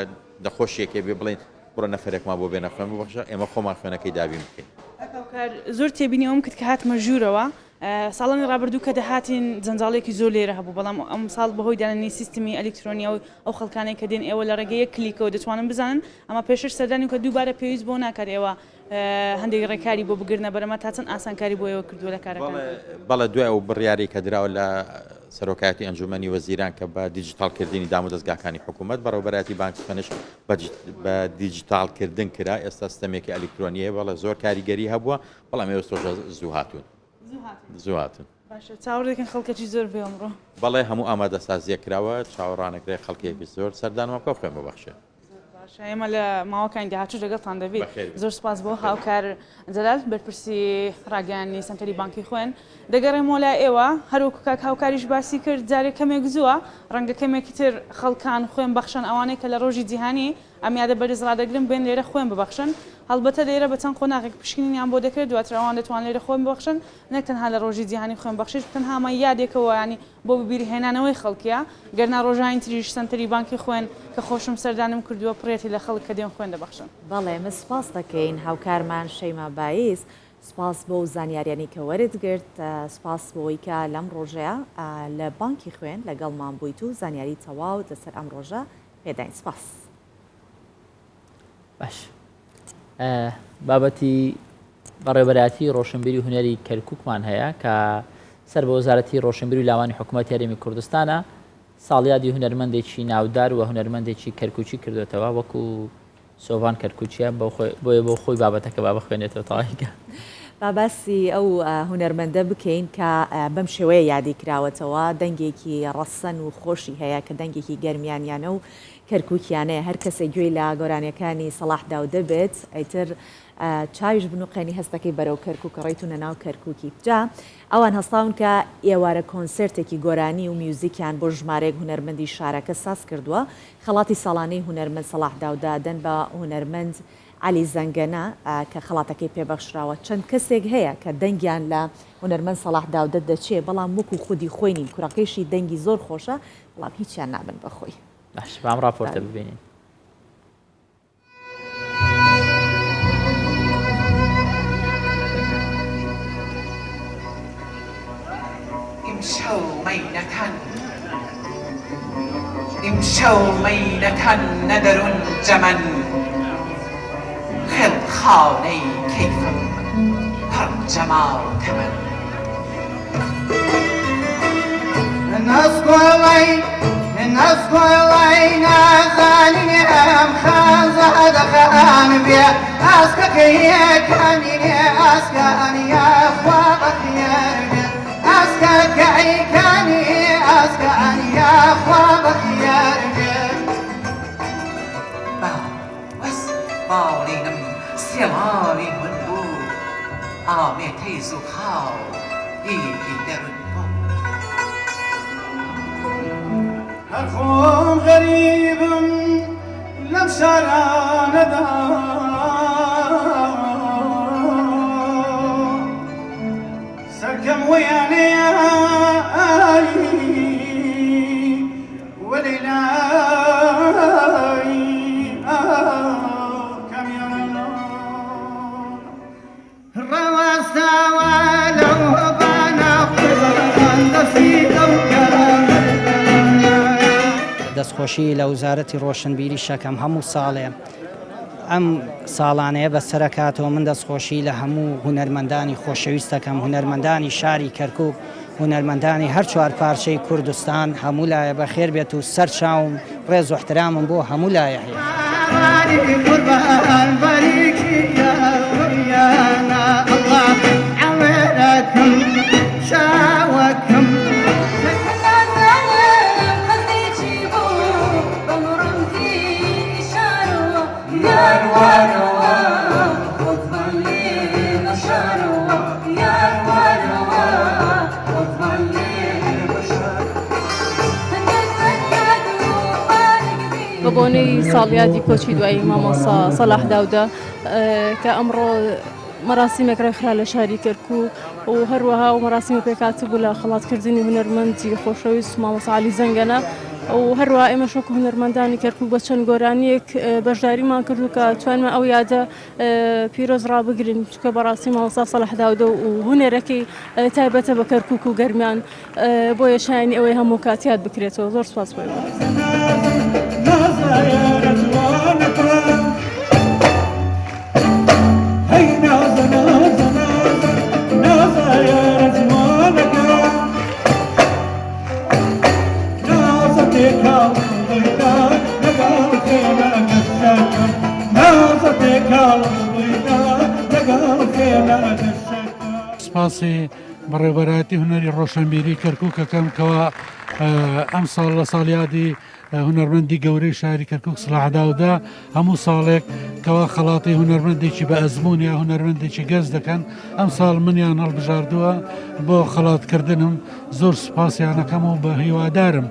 نەخۆشییەک هەبێ بڵێین بڕۆ نەفەرێکمان بۆ بێنە خوێن ببەخشە، ئێمە خۆمان خوێنەکەی دابین بکەین. کاک هاوکار، زۆر تێبینی ئەوەم کرد کە هاتمە ژوورەوە، ساڵانی ڕابردوو کە دەهاتین جەنجاڵییەکی زۆر لێرە هەبوو، بەڵام ئەمساڵ بەهۆی دانانی سیستمی ئەلیکترۆنی ئەو ئەو خەڵکانەی کە دێن ئێوە لە ڕێگەی یەک کلیکەوە دەتوانن بزانن، ئەمە پێشتر سەردانی کە دووبارە پێویست بۆ ناکات ئێوە هەندێک ڕێکاری بۆ بگرنە بەر، ئەمە تا چەند ئاسانکاری بۆ ئێوە کردووە لە کارەکانتان؟ بەڵێ دوای ئەو بڕیارەی کە دراوە لە سەرۆکایەتی ئەنجوومەنی وەزیران کە بە دیجیتاڵکردنی دامودەزگاکانی حکوومەت، بەڕێوەبەرایەتی بانکی خوێنش بە دیجیتاڵکردن کرا، ئێستا سیستەمێکی ئەلیکترۆنی هەیە، بەڵێ زۆر کاریگەری هەبووە، بەڵام ئێوە تۆزێ زوو هاتوون. زوو هاتوون. باشە چاوەڕێ دەکەن خەڵکەکی زۆر بێ ئەمڕۆ؟ بەڵێ هەموو ئامادەسازییەک کراوە، چاوەڕوانەکرێ خەڵکێکی زۆر سەردانمان بکا و خوێن ببەخشێ. زۆر باشە ئێمە لە ماوەکانی داهاتووش لەگەڵتان دەبین. زۆر سپاس بۆ هاوکار جەلال بەرپرسی ڕاگەیاندنی سەنتەری بانکی خوێن. دەگەڕێمەوە لای ئێوە، هەروەکو کاک هاوکاریش باسی کرد جارێ کەمێک زووە، ڕەنگە کەمێکی تر خەڵکان خوێن بەخشن ئەوانەی کە لە ڕۆژی جیهانی ئەم یادە بەرز ڕادەگرن بێن لێرە خوێن ببەخشن، هەڵبەتە لێرە بە چەند قۆناغێک پشکنینیان بۆ دەکرێت دواتر ئەوان دەتوان لێرە خوێن ببەخشن نەک تەنها لە ڕۆژی جیهانی خوێن بەخشیش تەنها ئەمە یادێکەوە یانی بۆ بەبیرهێنانەوەی خەڵکیە، گەرنا ڕۆژانی تریش سەنتەری بانکی خوێن کە خۆشم سەردانم کردووە پڕیەتی لە خەڵک کە دێن خوێن دەبەخشن. بەڵێ ئێمە سوپاست دەکەین هاوکارمان شەیما بایز، سوپاس بۆ ئەو زانیاریانەی کە وەرت گرت، سوپاس بۆوەی کە لەم ڕۆژەیا لە بانکی خوێن لەگەڵمان بوویت و زانیاری تەواوت لەسەر ئەم ڕۆژە پێداین سوپاس. باش بابەتی بەڕێوەبەرایەتی ڕۆشنبیری و هونەری کەرکووکمان هەیە کە سەر بە وەزارەتی ڕۆشنبیری و لاوانی حکوومەتی هەرێمی کوردستانە ساڵیادی هونەرمەندێکی ناودار و هونەرمەندێکی کەرکووکی کردوێتەوە وەکو سۆڤان کەرکووکیە بۆیە بۆ خۆی بابەتەکە با بخوێنێتەوە تەواویکە. با باسی ئەو هونەرمەندە بکەین کە بەم شێوەیە یادی کراوەتەوە، دەنگێکی ڕەسەن و خۆشی هەیە کە دەنگێکی گەرمیانیانە و کەرکوکیانەیە هەر کەسێک گوێی لە گۆرانیەکانی سەڵاح داودە بێت ئیتر چاویش بنوقێنی هەستەکەی بەرەو کەرکوک ڕێیتونە ناو کەرکوکی جا ئەوان هەستاون کە ئێوارە کۆنسێرتێکی گۆرانی و میوزیکیان بۆ ژمارەیەک هونەرمەندی شارەکە ساز کردووە خەڵاتی ساڵانەی هونەرمەند سەڵاح داودە دەن بە هونەرمەند عەلی زەنگەنە کە خەڵاتەکەی پێبەخشراوە چەند کەسێک هەیە کە دەنگیان لە هونەرمەند سەڵاح داودە دەچێ بەڵام وەکو خودی خۆی نین کوڕەکەیشی دەنگی زۆر خۆشە بەڵام هیچیان نابن بە خۆی. باشە با ئەم ڕاپۆرتە ببینین. ئیمشەو مەینەتەن ئیمشەو مەینەتەن نە دەرون جەمەن خێڵخانەی کەیفم پڕ جەماو تەمەن. با وەس باڵینم سێڵاوی من بوو ئامێتەی زووخاو دیگی دەرون بوو. هەر خۆم غەریبم لەم شارانەدا. سەرکەم وەیانەیە ئای. دەستخۆشی لە وزارەتی ڕۆشنبیری شەکەم هەموو ساڵێ ئەم ساڵانەیە بەسەرەکاتەوە من دەستخۆشی لە هەموو هونەرمەندانی خۆشەویستەکەم هونەرمەندانی شاری کەرکک هونەرمەندانی هەر چوار پارچەی کوردستان هەموو لایە بەخێر بێت و سەر چاوم ڕێز و احترامم بۆ هەموو لایە هەیە. بە بۆنەی ساڵیادی کۆچی دوایی مامۆستا سەلاح داودە کە ئەمڕۆ مەراسیمێک ڕێکخرا لە شاری کەرکوک و هەروەها و مەراسیمە پێکهاتبوو لە خەڵاتکردنی هونەرمەندی خۆشەویست مامۆستا عەلی زەنگەنە و هەروەها ئێمەش وەکو هونەرمەندانی کەرکوک بە چەند گۆرانییەک بەشداریمان کرد و کە توانیمان ئەو یادە پیرۆز ڕابگرین چونکە بەڕاستی مامۆستا سەلاح داودە و هونەرەکەی تایبەتە بە کەرکوک و گەرمیان بۆیە شایانی ئەوەی هەموو کات یاد بکرێتەوە زۆر سپاس بۆ ئێوە. سپاسی بەڕێوبەرایەتی هونەری ڕۆشنبیری کەرکوک ئەکەم کەوا ئەمساڵ لە ساڵیادی هونەرمەندی گەورەی شاری کەرکوک سڵاح داودە هەموو ساڵێک کەوا خەڵاتی هونەرمەندێکی بە ئەزموون یا هونەرمەندێکی گەنج دەکەن ئەمساڵ منیان هەڵبژاردووە بۆ خەڵاتکردنم زۆر سوپاسیانەکەم و بە هیوادارم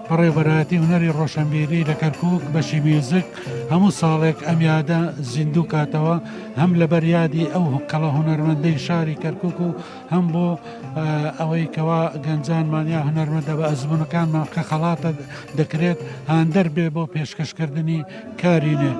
بەڕێوبەرایەتی هونەری ڕۆشنبیری لە کەرکوک بەشی میوزک هەموو ساڵێک ئەم یادە زیندوو کاتەوە هەم لەبەر یادی ئەو کەڵە هونەرمەندەی شاری کەرکوک و هەم بۆ ئەوەی کەوا گەنجانمان یا هونەرمەندە بە ئەزموونەکانمان کە خەڵاتە دەکرێت هاندەر بێ بۆ پێشکەشکردنی کاری نوێ.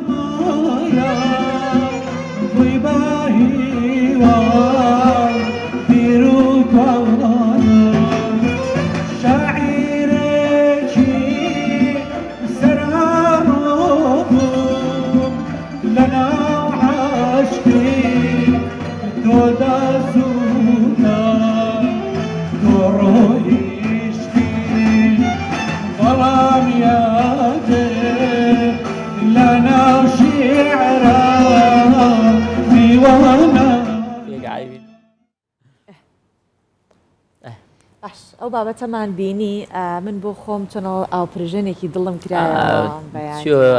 باش ئەو بابەتەمان بینی من بۆ خۆم چەنەڵ ئاوپرژێنێکی دڵم کرایەوە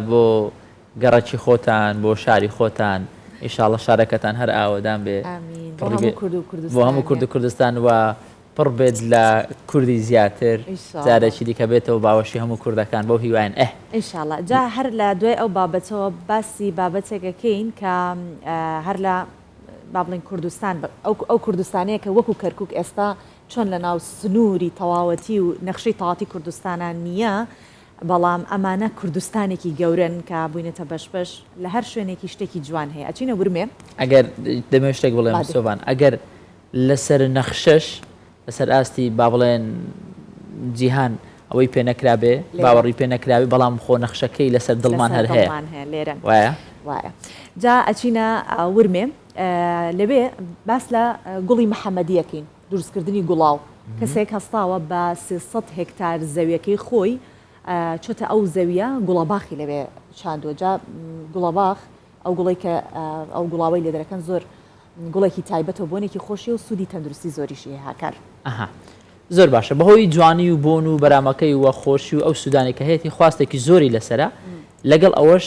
بۆ گەڕەکی خۆتان بۆ شاری خۆتان ئیشاڵە شارەکەتان هەر ئاوەدان بێ بۆ هەموو کورد و کوردستان و پڕ بێت لە کوردی زیاتر جارێکی دیکە بێتەوە باوەشی هەموو کوردەکان بەو هیواین ئه. ئینشاڵا جا هەر لە دوای ئەو بابەتەوە باسی بابەتێک ئەکەین کە هەر لە با بڵێین کوردستان ئەو کوردستانەیە کە وەکو کەرکوک ئێستا چۆن لە ناو سنووری تەواوەتی و نەخشەی تەواتی کوردستانا نییە بەڵام ئەمانە کوردستانێکی گەورەن کە بووینەتە بەش بەش لە هەر شوێنێکی شتێکی جوان هەیە ئەچینە ورمێ. ئەگەر دەمەوێت شتێک بڵێم سۆڤان ئەگەر لەسەر نەخشەش لەسەر ئاستی با بڵێن جیهان ئەوەی پێ نەکرابێ باوەڕی پێ نەکراوی بەڵام خۆ نەخشەکەی لەسەر دڵمان هەر هەیە لێرە وایە وایە جا ئەچینە ورمێ لەوێ باس لە گوڵی محەممەدیەکەین دروستکردنی گوڵاو کەسێک هەستاوە بە 300 هێکتار زەویەکەی خۆی چۆتە ئەو زەویە گوڵەباخی لەوێ چاندووە جا گوڵەباخ ئەو گوڵەی کە ئەو گوڵاوەی لێ دەرەکەن زۆر گوڵێکی تایبەتە و بۆنێکی خۆشی و سوودی تەندروستی زۆریشی هەیە هاکار. ئەها زۆر باشە بەهۆی جوانی و بۆن و بەرامەکەی و خۆشی و ئەو سوودانەی کە هەیەتی خواستێکی زۆری لەسەرە لەگەڵ ئەوەش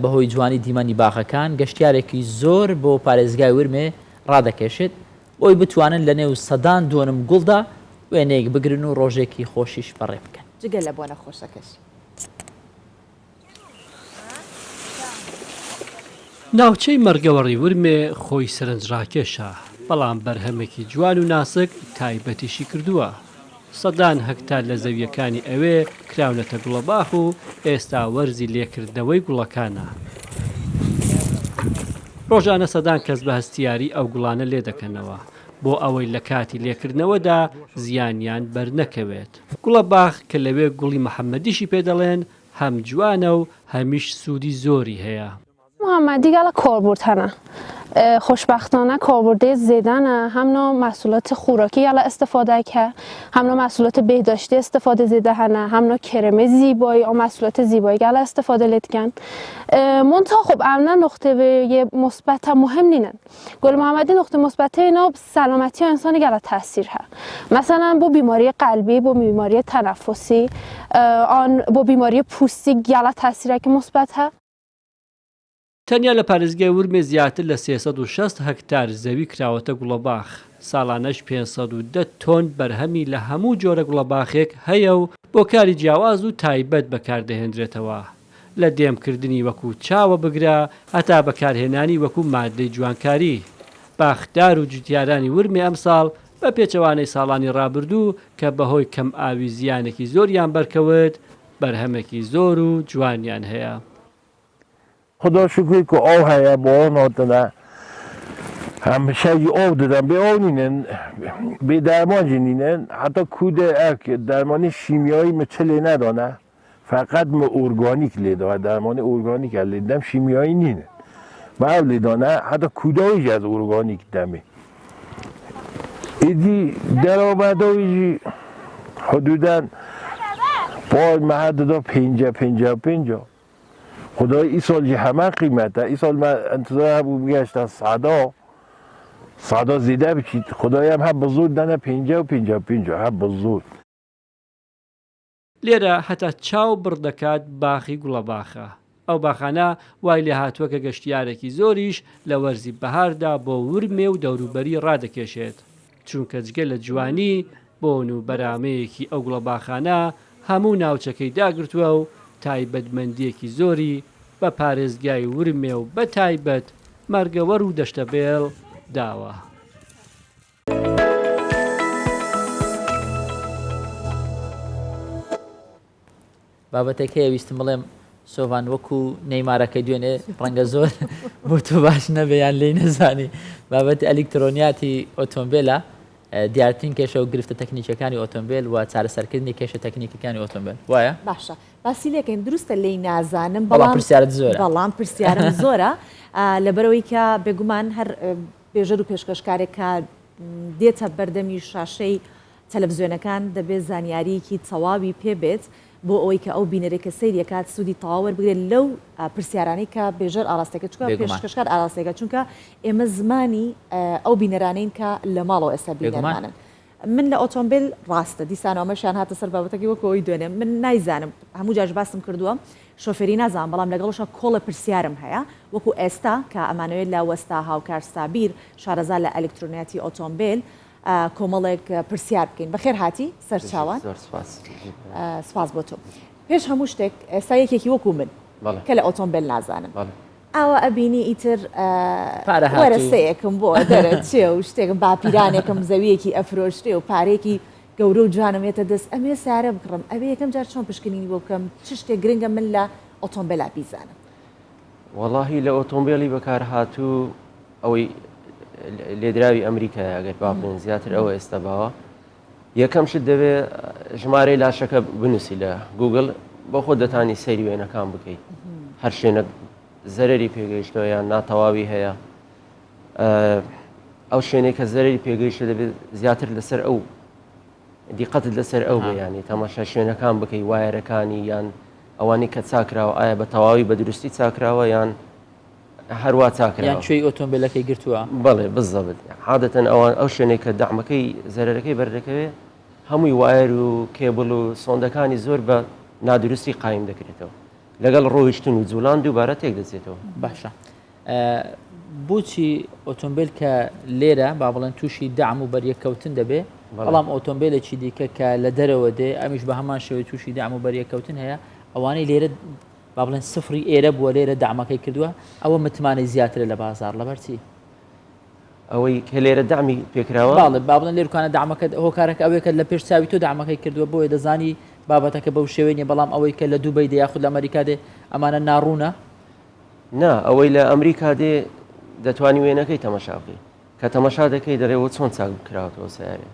بەهۆی جوانی دیمەنی باغەکان گەشتیارێکی زۆر بۆ پارێزگای ورمێ ڕادەکێشێت بۆی بتوانن لەنێو سەدان دۆنم گوڵدا وێنەیەک بگرن و ڕۆژێکی خۆشیش بەڕێ بکەن. جگە لە بۆنە خۆشەکەش. ناوچەی مەرگەوەڕی ورمێ خۆی سەرنجڕاکێشە، بەڵام بەرهەمێکی جوان و ناسک تایبەتیشی کردووە. سەدان هەکتار لە زەوییەکانی ئەوێ کراونەتە گوڵەباخ و ئێستا وەرزی لێکردنەوەی گوڵەکانە. ڕۆژانە سەدان کەس بە هەستیاری ئەو گوڵانە لێدەکەنەوە. بۆ ئەوەی لە کاتی لێکردنەوەدا زیانیان بەرنەکەوێت. گوڵەباخ کە لەوێ گوڵی محەمەدیشی پێ دەڵێن، هەم جوانە و هەمیش سوودی زۆری هەیە. محمدی گەلە کاربرد هەنە خوشبختانە کاربرده زیدنە همنا محصولات خوراکی گەلە استفاده که همنا محصولات بهداشتی استفاده زیده هەنە همنا کرم زیبایی و محصولات زیبایی گەلە استفاده لێدکەن منتها خب امنا نقطه مثبت مهم نینن گل محمدی نقطه مثبت اینا سلامتی انسان گەلە تاثیر هە مثلا بۆ بیماری قلبی بۆ بیماری تنفسی آن بۆ بیماری پوستی گەلە تاثیرە که مثبت هە. تەنیا لە پارێزگای ورمێ زیاتر لە 360 هەکتار زەوی کراوەتە گوڵەباخ، ساڵانەش 510 تۆن بەرهەمی لە هەموو جۆرە گوڵەباخێک هەیە و بۆ کاری جیاواز و تایبەت بەکاردەهێندرێتەوە، لە دێمکردنی وەکو چاوە بگرە هەتا بەکارهێنانی وەکو ماددەی جوانکاری. باخدار و جوتیارانی ورمێ ئەمساڵ بە پێچەوانەی ساڵانی ڕابردوو کە بەهۆی کەم ئاوی زیانێکی زۆریان بەرکەوت، بەرهەمێکی زۆر و جوانیان هەیە. خودا شوکری کو ئاو هەیە باران هاتنە هەمیشە ژی ئاو ددەن بێ ئاو نینن بێ دەرمان ژی نینن حتا کودێ ئەک دەرمانی شیمیایی مە چ لێ نەدانە فقط مە ئورگانیک لێ دایە دەرمانی ئورگانیک لێ دەم شیمیایی نینن مە ئەو لێ دانە حتا کوداوی ژی ئەز ئورگانیک دەمێ ئیدی دەرامەداوی ژی حدودا پار مە ددا پێنجە پێنجە پێنجە خدای ئی سال جی هەمان قیمەتە ئی سال مە انتظار هەبوو بگەشتە سەدا سەدا زیدە بچیت خدای ئەم هە بزور دەنە پێنجە و پێنجە و پێنجە هە بزور. لێرە هەتا چاو بڕ دەکات باخی گوڵەباخە. ئەو باخانە وای لێهاتووە کە گەشتیارێکی زۆریش لە وەرزی بەهاردا بۆ ورمێ و دەوروبەری ڕادەکێشێت. چونکە جگە لە جوانی، بۆن و بەرامەیەکی ئەو گوڵەباخانە هەموو ناوچەکەی داگرتووە و تایبەتمەندییەکی زۆری بە پارێزگای ورمێ و بە تایبەت مەرگەوەر و دەشتەبێڵ داوە. بابەتێک هەیە ویستم بڵێم سۆڤان وەکو نەیمارەکەی دوێنێ ڕەنگە زۆر بۆ تۆ باش نەبێ یان لێی نەزانی بابەتی ئەلیکترۆنیاتی ئۆتۆمبێلە دیارترین کێشە و گرفتە تەکنیکیەکانی ئۆتۆمبێل و چارەسەرکردنی کێشە تەکنیکەکانی ئۆتۆمبێل وایە؟ باشە باسی لێکەین دروستە لێی نازانم بەڵام پرسیارت زۆرە بەڵام پرسیارم زۆرە لەبەرەوەی کە بێگومان هەر بێژەر و پێشکەشکارێک کە دێتە بەردەمی شاشەی تەلەفزیۆنەکان دەبێت زانیارییەکی تەواوی پێ بێت بۆ ئەوەی کە ئەو بینەرەی کە سەیری ئەکات سوودی تەواو وەربگرێت لەو پرسیارانەی کە بێژەر ئاراستەکە چونکە پێشکەشکار ئاراستەکە چونکە ئێمە زمانی ئەو بینەرانەین کە لە ماڵەوە ئێستا بینەرمانن. من لە ئۆتۆمبیل ڕاستە دیسانەوە ئەمەشیان هاتە سەر بابەتەکەی وەکو ئەوەی دوێنێ من نایزانم هەموو جارش باسم کردووە شۆفێری نازانم بەڵام لەگەڵشا کۆڵێ پرسیارم هەیە وەکو ئێستا کە ئەمانەوێت لە وەستا هاوکار سابیر شارەزا لە ئەلکترۆنیاتی ئۆتۆمبیل کۆمەڵێک پرسیار بکەین. بەخێر هاتی سەرچاوان. زۆر سپاس. سپاس بۆ تۆ. پێش هەموو شتێک ئێستا یەکێکی وەکو من کە لە ئۆتۆمبێل نازانم ئاوا ئەبینی ئیتر وەرەسەیەکم بۆ دەرەچێ و شتێکم باپیرانێکم زەویەکی ئەفرۆشتێ و پارێکی گەورە و جوانم یەتە دەست ئەمێ سارە بکڕم ئەبێ یەکەم جار چۆن پشکنینی بۆ بکەم چ شتێک گرنگە من لە ئۆتۆمبێلا بیزانم؟ وەڵاهی لە ئۆتۆمبێلی بەکارهاتوو ئەوەی لێدراوی ئەمریکایە ئەگەر با بڵێن زیاتر ئەوە ئێستا باوە یەکەم شت دەبێ ژمارەی لاشەکە بنووسی لە گوگل بۆ خۆ دەتانی سەیری وێنەکان بکەیت هەر شوێنە زەرری پێگەیشتەوە یان ناتەواوی هەیە ئەو شوێنێک کە زەرری پێگەیشتە دەبێت زیاتر لەسەر ئەو دیقەتت لەسەر ئەو بەیانی تەماشا شوێنەکان بکەی وایەرەکانی یان ئەوانەی کە چاکراوە ئایا بە تەواوی بە دروستی چاکراوە یان هەروا چاکراوە یان کوێی ئۆتۆمبیلەکەی گرتووە؟ بەڵێ بزەبت عادەتەن ئەوان ئەو شوێنێک کە دەعمەکەی زەرەرەکەی بەردەکەوێ هەمووی وایەر و کێبڵ و سۆندەکانی زۆر بە نادروستی قایم دەکرێتەوە لەگەڵ ڕۆیشتن و جوڵان دووبارە تێک دەچێتەوە. باشە بۆچی ئۆتۆمبیل کە لێرە با بڵێن تووشی دەعم و بەریەککەوتن دەبێ بەڵام ئۆتۆمبیلێکی دیکە کە لە دەرەوە دێ ئەمیش بە هەمان شێوەی تووشی دەعم و بەریەککەوتن هەیە ئەوانەی لێرە با بڵێن سفری ئێرە بووە لێرە دەعمەکەی کردووە ئەوە متمانەی زیاترە لە بازار لەبەر چی؟ ئەوەی کە لێرە دەعمی پێکراوە باڵێ با بڵێن لێرکانە دەعمەکە هۆکارەکە ئەوەیە کە لە پێش چاوی تۆ دەعمەکەی کردووە بۆیە دەزانی بابەتەکە بەو شێوەیە نیە بەڵام ئەوەی کە لە دوبەی دێ یاخود لە ئەمریکا دێ ئەمانە ناڕوونە نا ئەوەی لە ئەمریکا دێ دەتوانی وێنەکەی تەمەشا بکەی. کە تەمەشا دەکەی دەڵێ وە چۆن چاک بکراوەتەوە سیارێ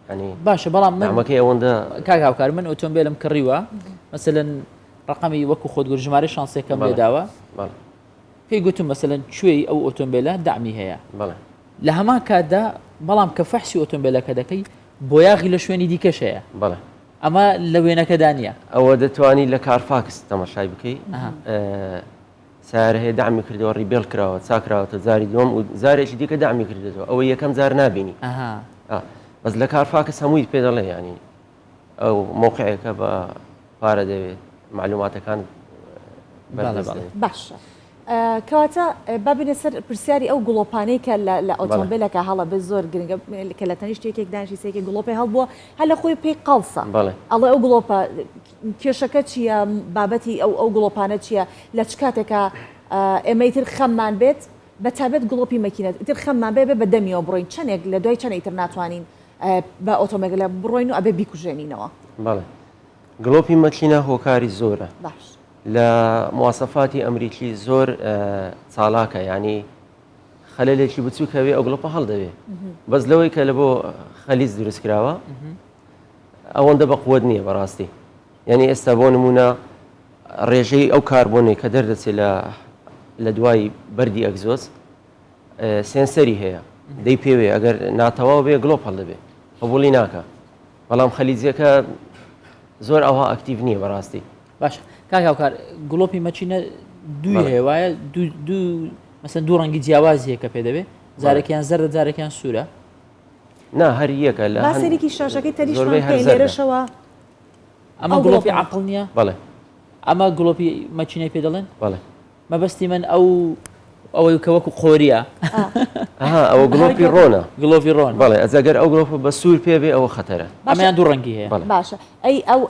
ینی باشە بەڵام من دامەکەی ئەوەندە کاک هاوکار من ئۆتۆمبیلم کڕیوە مەسەلەن ڕقەمی وەکو خۆت گوت ژمارەی شانسێکەم لێداوە پێی گوتم مەسەلەن کوێی ئەو ئۆتۆمبیلە دەعمی هەیە لە هەمان کاتدا بەڵام کە فەحسی ئۆتۆمبیلەکە دەکەی بۆیاغی لە شوێنی دیکەش هەیە بەڵێ ئەمە لە وێنەکەدا نییە. ئەوە دەتوانی لە کارفاکس تەماشای بکەی سیارە هەیە دەعمی کردەوە ڕیبێڵ کراوە چاکراوەتە جاری دووەم و جارێکی دیکە دەعمی کردێتەوە ئەوە یەکەم جار نابینی بەس لە کارفاکس هەمووی پێ دەڵێ ینی ئەو مۆقعێکە بە پارە دەوێت معلوماتەکان باشە کەواتە با بینە سەر پرسیاری ئەو گڵۆپانەی کە لە ئۆتۆمبیلەکە هەڵە بێت زۆر گرنگە کە لە تەنیشت یەکێک دانیشی سێکی گڵۆپی هەڵبووە هەر لە خۆی پێی قەڵسە ئەڵێ ئەو گڵۆپە کێشەکە چییە بابەتی ئەو ئەو گڵۆپانە چییە لە چ کاتێکا ئێمەی تر خەممان بێت بە تابێت گڵۆپی مەکینە تر خەممان بێ بێ بە دەمیەوە بڕۆین چەندێک لە دوای چەند ئیتر ناتوانین بە ئۆتۆمبیلە بڕۆین و ئەبێ بیکوژێنینەوە. بەڵێ گڵۆپی مەکینە هۆکاری زۆرە باش لە مواسەفاتی ئەمریکی زۆر چالاکە ینی خەلەلێکی بچووک هەوێ ئەو گڵۆپە هەڵدەوێ بەس لەوەی کە لە بۆ خەلیز دروست کراوە ئەوەندە بە قوت نییە بەڕاستی یعنی ئێستا بۆ نمونە ڕێژەی ئەو کاربۆنێک کە دەردەچێت لە لە دوای بەردی ئەگزۆز سێنسەری هەیە دەی پێوێ ئەگەر ناتەواو بێ گڵۆپ هەڵدەبێ قبولی ناکە بەڵام خەلیجیەکە زۆر ئەوها ئەکتیڤ نییە بەڕاستی. باشە کاک هاوکار گڵۆپی مەچینە دووی هەیە وایە دوو مەسەن دوو ڕەنگی جیاوازی هەیە کە پێ دەبێ جارێکیان زەردە جارێکیان سوورە نا هەر یەکە لە با سەرێکی شاشەکەی تەریشمان بکەین لێرەشەوە ئەمە گڵۆپی عەقڵ نییە بەڵێ ئەمە گڵۆپی مەچینەی پێ دەڵێن بەڵێ مەبەستی من ئەو ئەوەی کە وەکو قۆریە. ئەها ئەوە گڵۆپی ڕۆنە. گڵۆپی ڕۆن. بەڵێ ئەگەر ئەو گڵۆپە بە سوور پێ بێ ئەوە خەتەرە. ئەمەیان دوو ڕەنگی هەیە. بەڵێ. باشە ئەی ئەو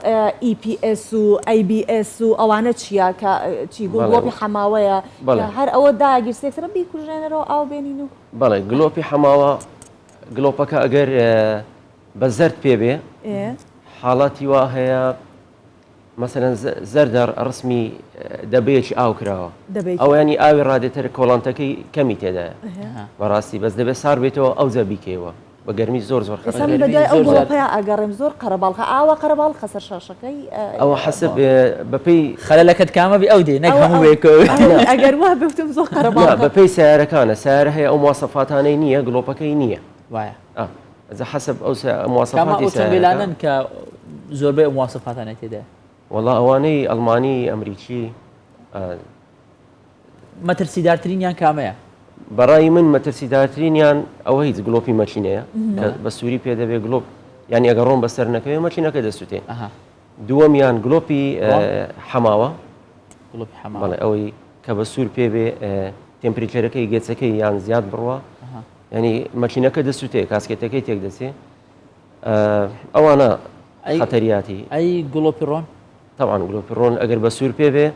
EPS و ABS و ئەوانە چییە کە چی گڵۆپی حەماوەیە کە هەر ئەوە داگیرسێ یەکسەر بیکوژێنەرەوە ئاو بێنین و. بەڵێ گڵۆپی حەماوە گڵۆپەکە ئەگەر بە زەرد پێ بێ حاڵەتی وا هەیە مەسەلەن زەردە ڕسمی دەبەیەکی ئاو کراوە ئەوە ینی ئاوی ڕادێتەر کۆڵانتەکەی کەمی تێدایە بەڕاستی بەس دەبێت سار بێتەوە ئەو جا بیکەیەوە بە گەرمی زۆر زۆر خەسە بەدوای ئەو گڵۆپەیە ئەگەڕێم زۆر قەرەباڵخە ئاوا قەرەباڵخە سەر شاشەکەی ئەوە حەسب بەپێی خەلەلەکەت کامە بی ئەو دێ نەک هەموو بێکەوە ئەگەر وا بێتم زۆر قەرەباڵخە بەپێی سیارەکانە سیارە هەیە ئەو مواسەفاتانەی نییە گڵۆپەکەی نییە وایە ئەجا حەسەب ئەو مواسەفاتی کامە ئۆتۆمبیلانەن کە زۆربەی ئەو مواسەفاتانە تێدایە؟ وەڵا ئەوانەی ئەڵمانی ئەمریکی مەترسیدارترینیان کامەیە؟ بەڕای من مەترسیدارترینیان ئەوە هیچ گڵۆپی مەکینەیە کە بە سووری پێ دەبێ گڵۆپ یعنی ئەگەر ڕۆن بەسەر نەکەوێ مەکینەکە دەسووتێ دووەمیان گڵۆپی حەماوە گڵۆپی حەماوە بەڵێ ئەوەی کە بە سوور پێ بێ temperature ەکەی گەچەکەی یان زیاد بڕوە یانی مەکینەکە دەسوتێ کاسکێتەکەی تێک دەچێ ئەوانە خەتەریاتی ئەی گڵۆپی ڕۆن تاوان گڵۆپی ڕۆن ئەگەر بە سوور پێ بێ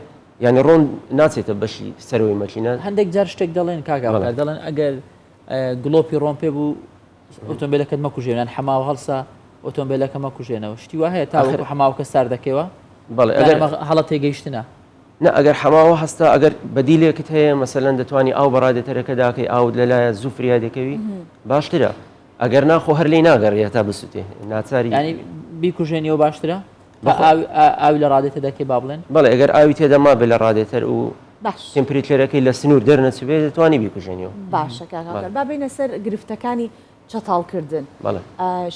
یعنی ڕۆن ناچێتە بەشی سەرەوەی مەکینە هەندێک جار شتێک دەڵێن کاک هاوکار دەڵێن ئەگەر گڵۆپی ڕۆن پێ بوو ئۆتۆمبیلەکەت مەکوژێنان حەماوە هەڵسا ئۆتۆمبیلەکە مەکوژێنەوە شتی وا هەیە تاوەکو حەماوەکە سارد دەکەیەوە بەڵێ ئەگەر هەڵە تێگەیشتنە نا ئەگەر حەماوە هەستا ئەگەر بەدیلێکت هەیە مەسەلەن دەتوانی ئاو بە ڕادێتەرەکە داکەی ئاوت لەلایە زوو فریا دەکەوی باشترە ئەگەر ناخۆ هەر لێی ناگەڕی هەتا بسوتێ ناچاری ینی بیکوژێنیەوە باشترە ئاوی لە ڕادێتە دەکەی با بڵێن بەڵێ ئەگەر ئاوی تێدا مابێ لە ڕادێتەر و temperature ەکەی لە سنوور دەرنەچبێ دەتوانی بیکوژێنیەوە باشە کاک با بینە سەر گرفتەکانی چەتاڵکردن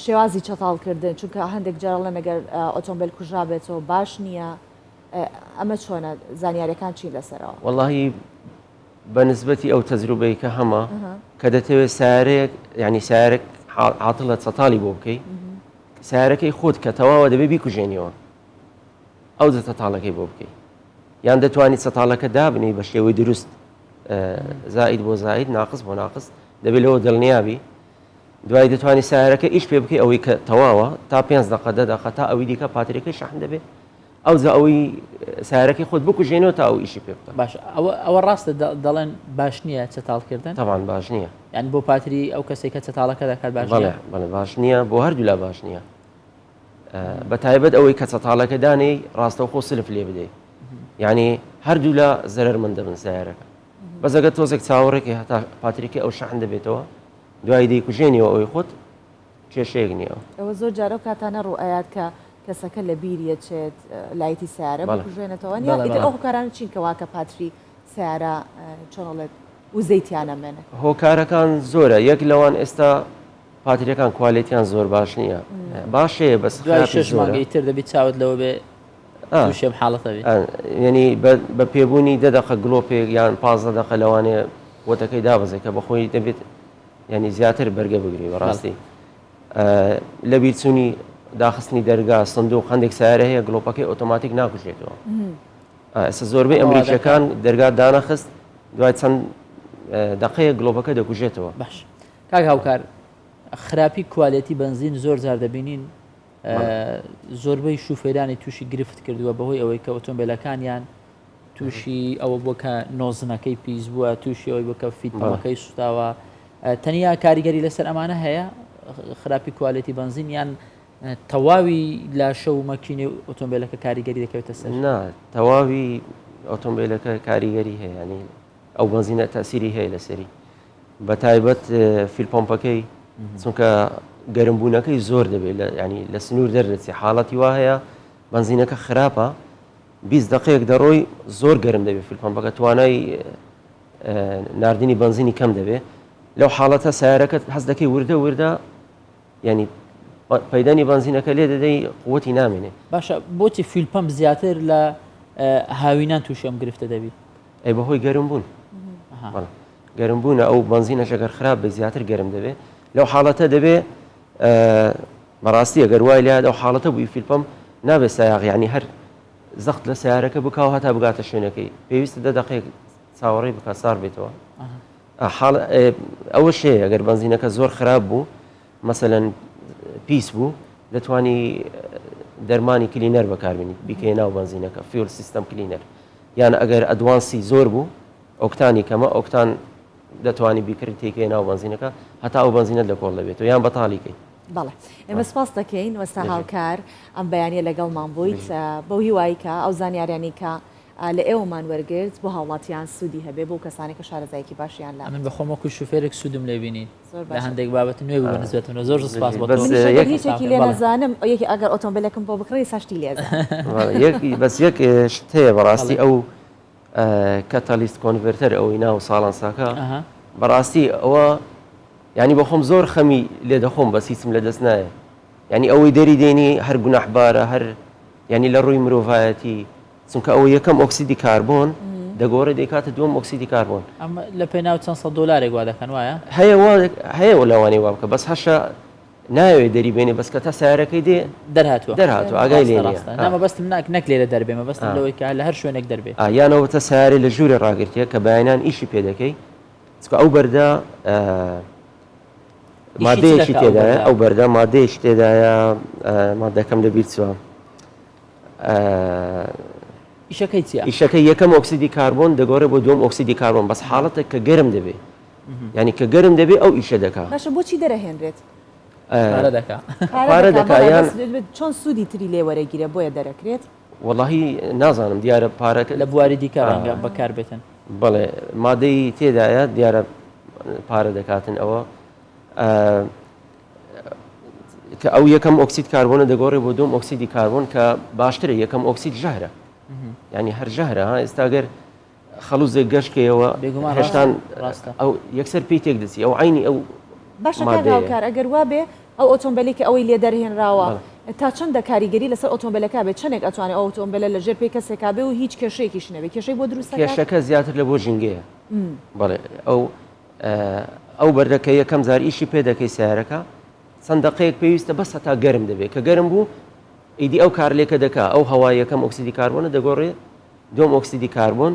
شێوازی چەتاڵکردن چونکە هەندێک جارڵێن ئەگەر ئۆتۆمبیل کوژرابێتەوە باش نییە ئەمە چۆنە زانیاریەکان چین لەسەرەوە؟ وەڵاهی بە نسبەتی ئەو تەجروبەی کە هەمە کە دەتەوێت سارێک ینی سارێک عاتڵە چەتاڵی بۆ بکەی سارەکەی خۆت کە تەواوە دەبێ بیکوژێنیەوە ئەو دە تاڵەکەی بۆ بکەی یان دەتوانانی چەتاڵەکە دابنی بە شێوەی دروست زائید بۆ زائید ناقص بۆ ناقص دەبێت لەوە دڵنیابی دوای دەتوانی سارەکە ئیش پێ بکەی ئەوەی کە تەواوە تا پێ دقە دە دقە تا ئەوی دیکە پاتریەکەی شەحن دەبێت ئەوجا ئەوەی سیارەکەی خۆت بکوژێنەوە تا ئەو ئیشی پێ بکە. باشە ئەوە ئەوە ڕاستە دەڵێن باش نییە چەتاڵ کردن؟ تەبعەن باش نییە. یانی بۆ پاتری ئەو کەسێک کە چەتاڵەکە دەکات باش نییە؟ بەڵێ بەڵێ باش نییە بۆ هەردوولا باش نییە. بە تایبەت ئەوەی کە چەتاڵەکە دانێی ڕاستەوخۆ سلف لێ بدەی. یعنی هەردوولا زەرەرمەند دەبن سیارەکە. بەس ئەگەر تۆزێک چاوەڕێکی هەتا پاتریەکەی ئەو شەحن دەبێتەوە. دوای دەیکوژێنیەوە ئەوەی خۆت کێشەیەک نییە. ئەوە زۆر جار ئەو کاتانە ڕوو ئەیات کە کەسەکە لە بیر یەچێت light ی سەیارە بکوژێنێتەوە نیە ئیتر ئەو هۆکارانە چین کە واکە پاتری سەیارە چۆن ئەڵێت وزەی تیا نەمێنێ؟ هۆکارەکان زۆرە یەک لەوان ئێستا پاتریەکان کوالێتیان زۆر باش نییە باش هەیە بەس دوای شش مانگی تر دەبی چاوت لەوە بێ تووشی ئەم حاڵەتە بی. یەنی بە پێبوونی دە دەقە گڵۆپێک یان 15 دەقە لەوانەیە وەتەکەی دابەزێت کە بەخۆی دەبێت ینی زیاتر بەرگە بگری بەڕاستی لە بیرچوونی داخستنی دەرگا سندوق هەندێک سیارە هەیە گڵۆپەکەی ئۆتۆماتیک ناکوژێتەوە ئێستا زۆربەی ئەمریکیەکان دەرگا دانەخست دوای چەند دقەیە گڵۆپەکە دەکوژێتەوە باش کاک هاوکار خراپی کوالێتی بنزین زۆر جار دەبینین زۆربەی شوفێرانی تووشی گرفت کردووە بەهۆی ئەوەی کە ئۆتۆمبیلەکانیان تووشی ئەوە بووە کە نۆزنەکەی پیس بووە تووشی ئەوەی بووە کە فیتەڵەکەی سوتاوە تەنیا کاریگەری لەسەر ئەمانە هەیە خراپی کوالێتی بنزین یان تەواوی لاشە و مەکینەی ئۆتۆمبیلەکە کاریگەری دەکەوێتە سەر نا تەواوی ئۆتۆمبیلەکە کاریگەری هەیە ینی ئەو بنزینە تەسیری هەیە لەسەری بە تایبەت fuel pump ەکەی چونکە گەرمبوونەکەی زۆر دەبێت لە ینی لە سنوور دەردەچێت حاڵەتی وا هەیە بنزینەکە خراپە 20 دقەیەک دەڕۆی زۆر گەرم دەبێت fuel pump ەکە توانای ناردنی بنزینی کەم دەبێت لەو حاڵەتە سیارەکەت حەز دەکەی وردە وردە ینی پەیدانی بنزینەکە لێ دەدەی قوتی نامێنێ باشە بۆچی fuel pump زیاتر لە هاوینان تووشی ئەم گرفتە دەبی ئەی بەهۆی گەرم بوون گەرم بوونە ئەو بەنزینەش ئەگەر خراپ بێ زیاتر گەرم دەبێ لەو حاڵەتە دەبێ بەڕاستی ئەگەر وای لات ئەو حاڵەتە بووی fuel pump نابێت سایاق ینی هەر زەخت لە سیارەکە بکاو هەتا بگاتە شوێنەکەی پێویستە دە دقێک چاوەڕێی بکە سار بێتەوە حاڵ ئەوە شەیە ئەگەر بەنزینەکە زۆر خراپ بوو مەسەلەن پیس بوو دەتوانی دەرمانی cleaner بەکاربێنیت بیکەی ناو بەنزینەکە fuel system cleaner یان ئەگەر ئەدوانسی زۆر بوو ئۆکتانی کەمە ئۆکتان دەتوانی بیکڕی تێکەی ناو بەنزینەکە هەتا ئەو بەنزینەت لە کۆڵ دەبێتەوە یان بەتاڵی کەی. بەڵێ ئێمە سپاست دەکەین وەستا هاوکار ئەم بەیانیە لەگەڵمان بوویت بەو هیوای کە ئەو زانیاریانەی کە لە ئێوەمان وەرگرت بۆ هاوڵاتیان سوودی هەبێ بۆ کەسانێک کە شارەزایەکی باشیان لە ئەمن بەخۆم وەکو شوفێرێک سوودم لێ بینی لە هەندێک بابەت نوێ بوو بە نسبەت منەوە زۆر زۆر سپاس بۆ تۆ. منیش ئەگەر هیچێکی لێ نەزانم یەکی ئەگەر ئۆتۆمبیلێکم بۆ بکڕی ساشتی لێ ئەزانم. بەس یەک شت هەیە بەڕاستی ئەو catalyst converter ئەوەی ناو ساڵانساکە بەڕاستی ئەوە ینی بەخۆم زۆر خەمی لێ دەخۆم بەس هیچم لە دەست نایە ینی ئەوەی دەری دێنی هەر گوناحبارە هەر ینی لە ڕووی مرۆڤایەتی چونکە ئەوە یەکەم ئۆکسیدی کاربۆن دەگۆڕێ دەیکاتە دووەم ئۆکسیدی کاربۆن. ئەمە لە پێناو چەند سەد دۆلارێک وا دەکەن وایە؟ هەیە وا هەیە لەوانەیە وا بکە بەس هەشە نایەوێ دەری بێنێ بەس کە تا سیارەکەی دێ دەرهاتووە دەرهاتووە ئاگای لێ نییە. ڕاستە نا مەبەستم ناک نەک لێرە دەربێ مەبەستم لەوەی کە لە هەر شوێنێک دەربێ. ئا یان ئەوەتا سیارەی لە ژوورێ ڕاگرتیە کە بەیانیان ئیشی پێ دەکەی چونکە ئەو بەردە مادەیەکی تێدایە ئەو بەردە مادەیەکی تێدایە مادەکەم لەبیر چووە. ئیشەکەی چیە؟ ئیشەکەی یەکەم ئۆکسیدی کاربۆن دەگۆڕێ بۆ دووەم ئۆکسیدی کاربۆن بەس حاڵەتێک کە گەرم دەبێ یعنی کە گەرم دەبێ ئەو ئیشە دەکا. باشە بۆچی دەرەهێنرێت؟ پارە دەکا. پارە دەکا یان چۆن سوودی تری لێ وەرەگیرێ بۆیە دەرەکرێت؟ وەڵاهی نازانم دیارە پارەکە لە بواری دیکە ڕەنگە بەکار بێتن. بەڵێ مادەی تێدایە دیارە پارە دەکاتن ئەوە. کە ئەو یەکەم ئۆکسید کاربۆنە دەگۆڕێ بۆ دوم ئۆکسیدی کاربۆن کە باشترە یەکەم ئۆکسید ژەهرە ینی هەر ژەهرە ها ئێستا گەر خەڵوزێک گەشتکەیەوە هێشتان ئەو یەکسەر پێی تێک دەچی ئەو عینی ئەو باشە هاوکار ئەگەر وابێ ئەو ئۆتۆمبیلی کە ئەوەی لێ دەرهێنراوە تا چەندە کاریگەری لەسەر ئۆتۆمبیلەکە بێت چەندێک ئەتوانێت ئەو ئۆتۆمبیلە لە ژێر پێی کەسێکا بێ و هیچ کێشەیەکیش نەبێ کێشەی بۆ دروست کێشەکە زیاتر لە بۆ ژینگەیە بەڵێ ئەو ئەو بەردە کە یەکەم جار ئیشی پێ دەکەی سیارەکە چەند دەقەیەک پێویستە بەس هەتا گەرم دەبێت کە گەرم بوو ئیدی ئەو کارلێکە دەکا ئەو هەوا یەکەم ئۆکسیدی کاربۆنە دەگۆڕێ دووەم ئۆکسیدی کاربۆن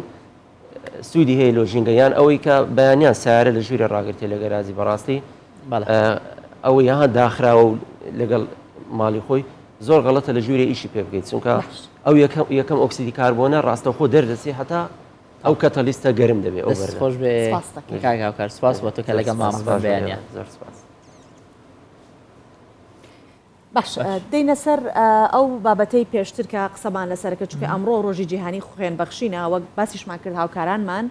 سوودی هەیە لۆ ژینگە یان ئەوەی کە بەیانیان سیارە لە ژوورێ ڕاگرتێ لە گەراجی بەڕاستی ئەوەی ها داخراوە و لەگەڵ ماڵی خۆی زۆر غەڵەتە لە ژوورێ ئیشی پێ بکەیت چونکە ئەو یەکەم یەکەم ئۆکسیدی کاربۆنە ڕاستەوخۆ دەردەچێ هەتا ئەو catalyst ە گەرم دەبێ ئەو دەست خۆش بێ کاک هاوکار سپاس بۆ تۆ کە لەگەڵمان بووی بەیانیان. زۆر سپاس. باش دێینە سەر ئەو بابەتەی پێشتر کە قسەمان لەسەر کرد چونکە ئەمڕۆ ڕۆژی جیهانی خوێن بەخشینە وەک باسیشمان کرد هاوکارانمان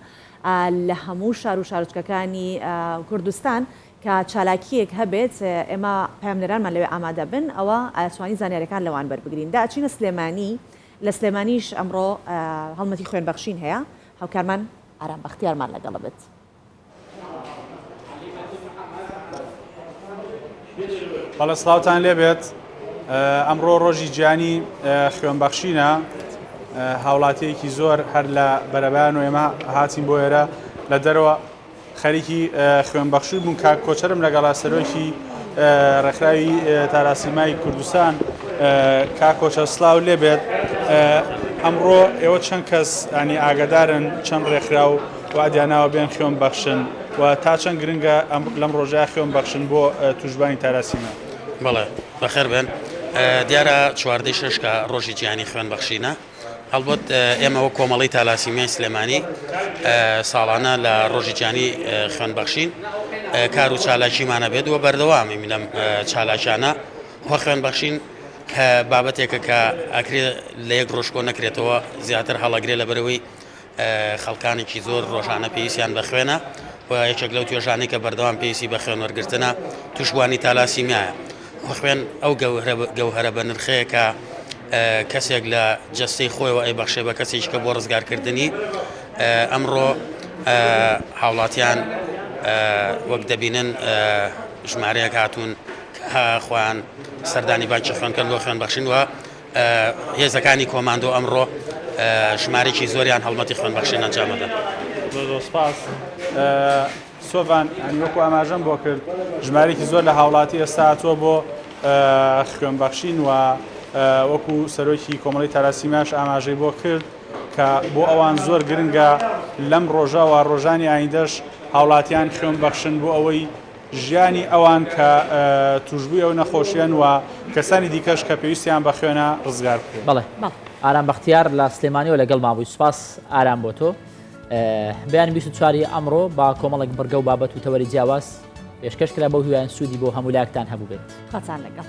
لە هەموو شار و شارۆچکەکانی کوردستان. کە چالاکییەک هەبێت ئێمە پەیامنێرانمان لەوێ ئامادە بن ئەوە ئەتوانین زانیاریەکان لەوان بەربگرین. دا ئەچینە سلێمانی، لە سلێمانیش ئەمڕۆ هەڵمەتی خوێنبەخشین هەیە، هاوکارمان ئارام بەختیارمان لەگەڵ بێت. بەڵێ سڵاوتان لێبێت ئەمڕۆ ڕۆژی جیهانی خوێنبەخشینە هاوڵاتیەکی زۆر هەر لە بەرەبان و ئێمە هاتین بۆ ئێرە لە دەرەوە خەریکی خوێنبەخشی بوون کاک کۆچەرم لەگەڵا سەرۆکی ڕێکخراوی تاراسیمای کوردستان کاک کۆچەر سڵاو لێبێت ئەمڕۆ ئێوە چەند کەس ینی ئاگدارن چەند ڕێکخراو وادیاناوە بێن خوێن بەخشن و تا چەند گرنگە لەم ڕۆژە خوێن بەخشن بۆ توشبانی تاراسیما؟ بەڵێ بەخێر بێن دیارە چواردەی شەش کە ڕۆژی جیهانی خوێن بەخشینە هەڵبەت ئێمە وەک کۆمەڵەی تالاسیمیای سلێمانی ساڵانە لە ڕۆژی جیهانی خوێن بەخشین کار و چالاکیمانە بێت و بەردەوامین لەم چالاکیانە و خوێن بەخشین بابەتێکە کە ئەکرێ لە یەک ڕۆژ کۆ نەکرێتەوە زیاتر هەڵەگرێ لە بەرەوەی خەڵکانێکی زۆر ڕۆژانە پێویستیان بە خوێنە و یەکێک لەو توێژانەی کە بەردەوام پێویستی بە خوێن وەرگرتنە توشبووانی تالاسیمیایە. خوێن ئەو گەوهەرە بەنرخەیە کە کەسێک لە جەستەی خۆیەوە ئەیبەخشێ بە کەسێکی کە بۆ ڕزگارکردنی. ئەمڕۆ هاوڵاتیان وەک دەبینن ژمارەیەک هاتوون کە خۆیان سەردانی بانکی خوێن کەن بۆ خوێن بەخشین و هێزەکانی کۆماندۆ ئەمڕۆ ژمارەیەکی زۆریان هەڵمەتی خوێنبەخشین ئەنجامەدەن. زۆر زۆر سپاس. سۆڤان یانی وەکو ئاماژەم بۆ کرد ژمارەیەکی زۆر لە هاوڵاتی ئێستا هاتووە بۆ خوێنبەخشین و وەکو سەرۆکی کۆمەڵی تاراسیماش ئاماژەی بۆ کرد کە بۆ ئەوان زۆر گرنگە لەم ڕۆژەوە ڕۆژانی ئایندەش هاوڵاتیان خوێن بەخشن بۆ ئەوەی ژیانی ئەوان کە توشبووی ئەو نەخۆشیەن و کەسانی دیکەش کە پێویستیان بە خوێنە ڕزگار بکرێن. بەڵێ ئارام بەختیار لە سلێمانیەوە لەگەڵمان بووی سوپاس ئارام بۆ تۆ. بەیانی 24 ی ئەمڕۆ با کۆمەڵێک بڕگە و بابەت و تەوەری جیاواز پێشکەش کرا بەو هیوایەن سوودی بۆ هەموو لایەکتان هەبووبێت. خواتان لەگەڵ.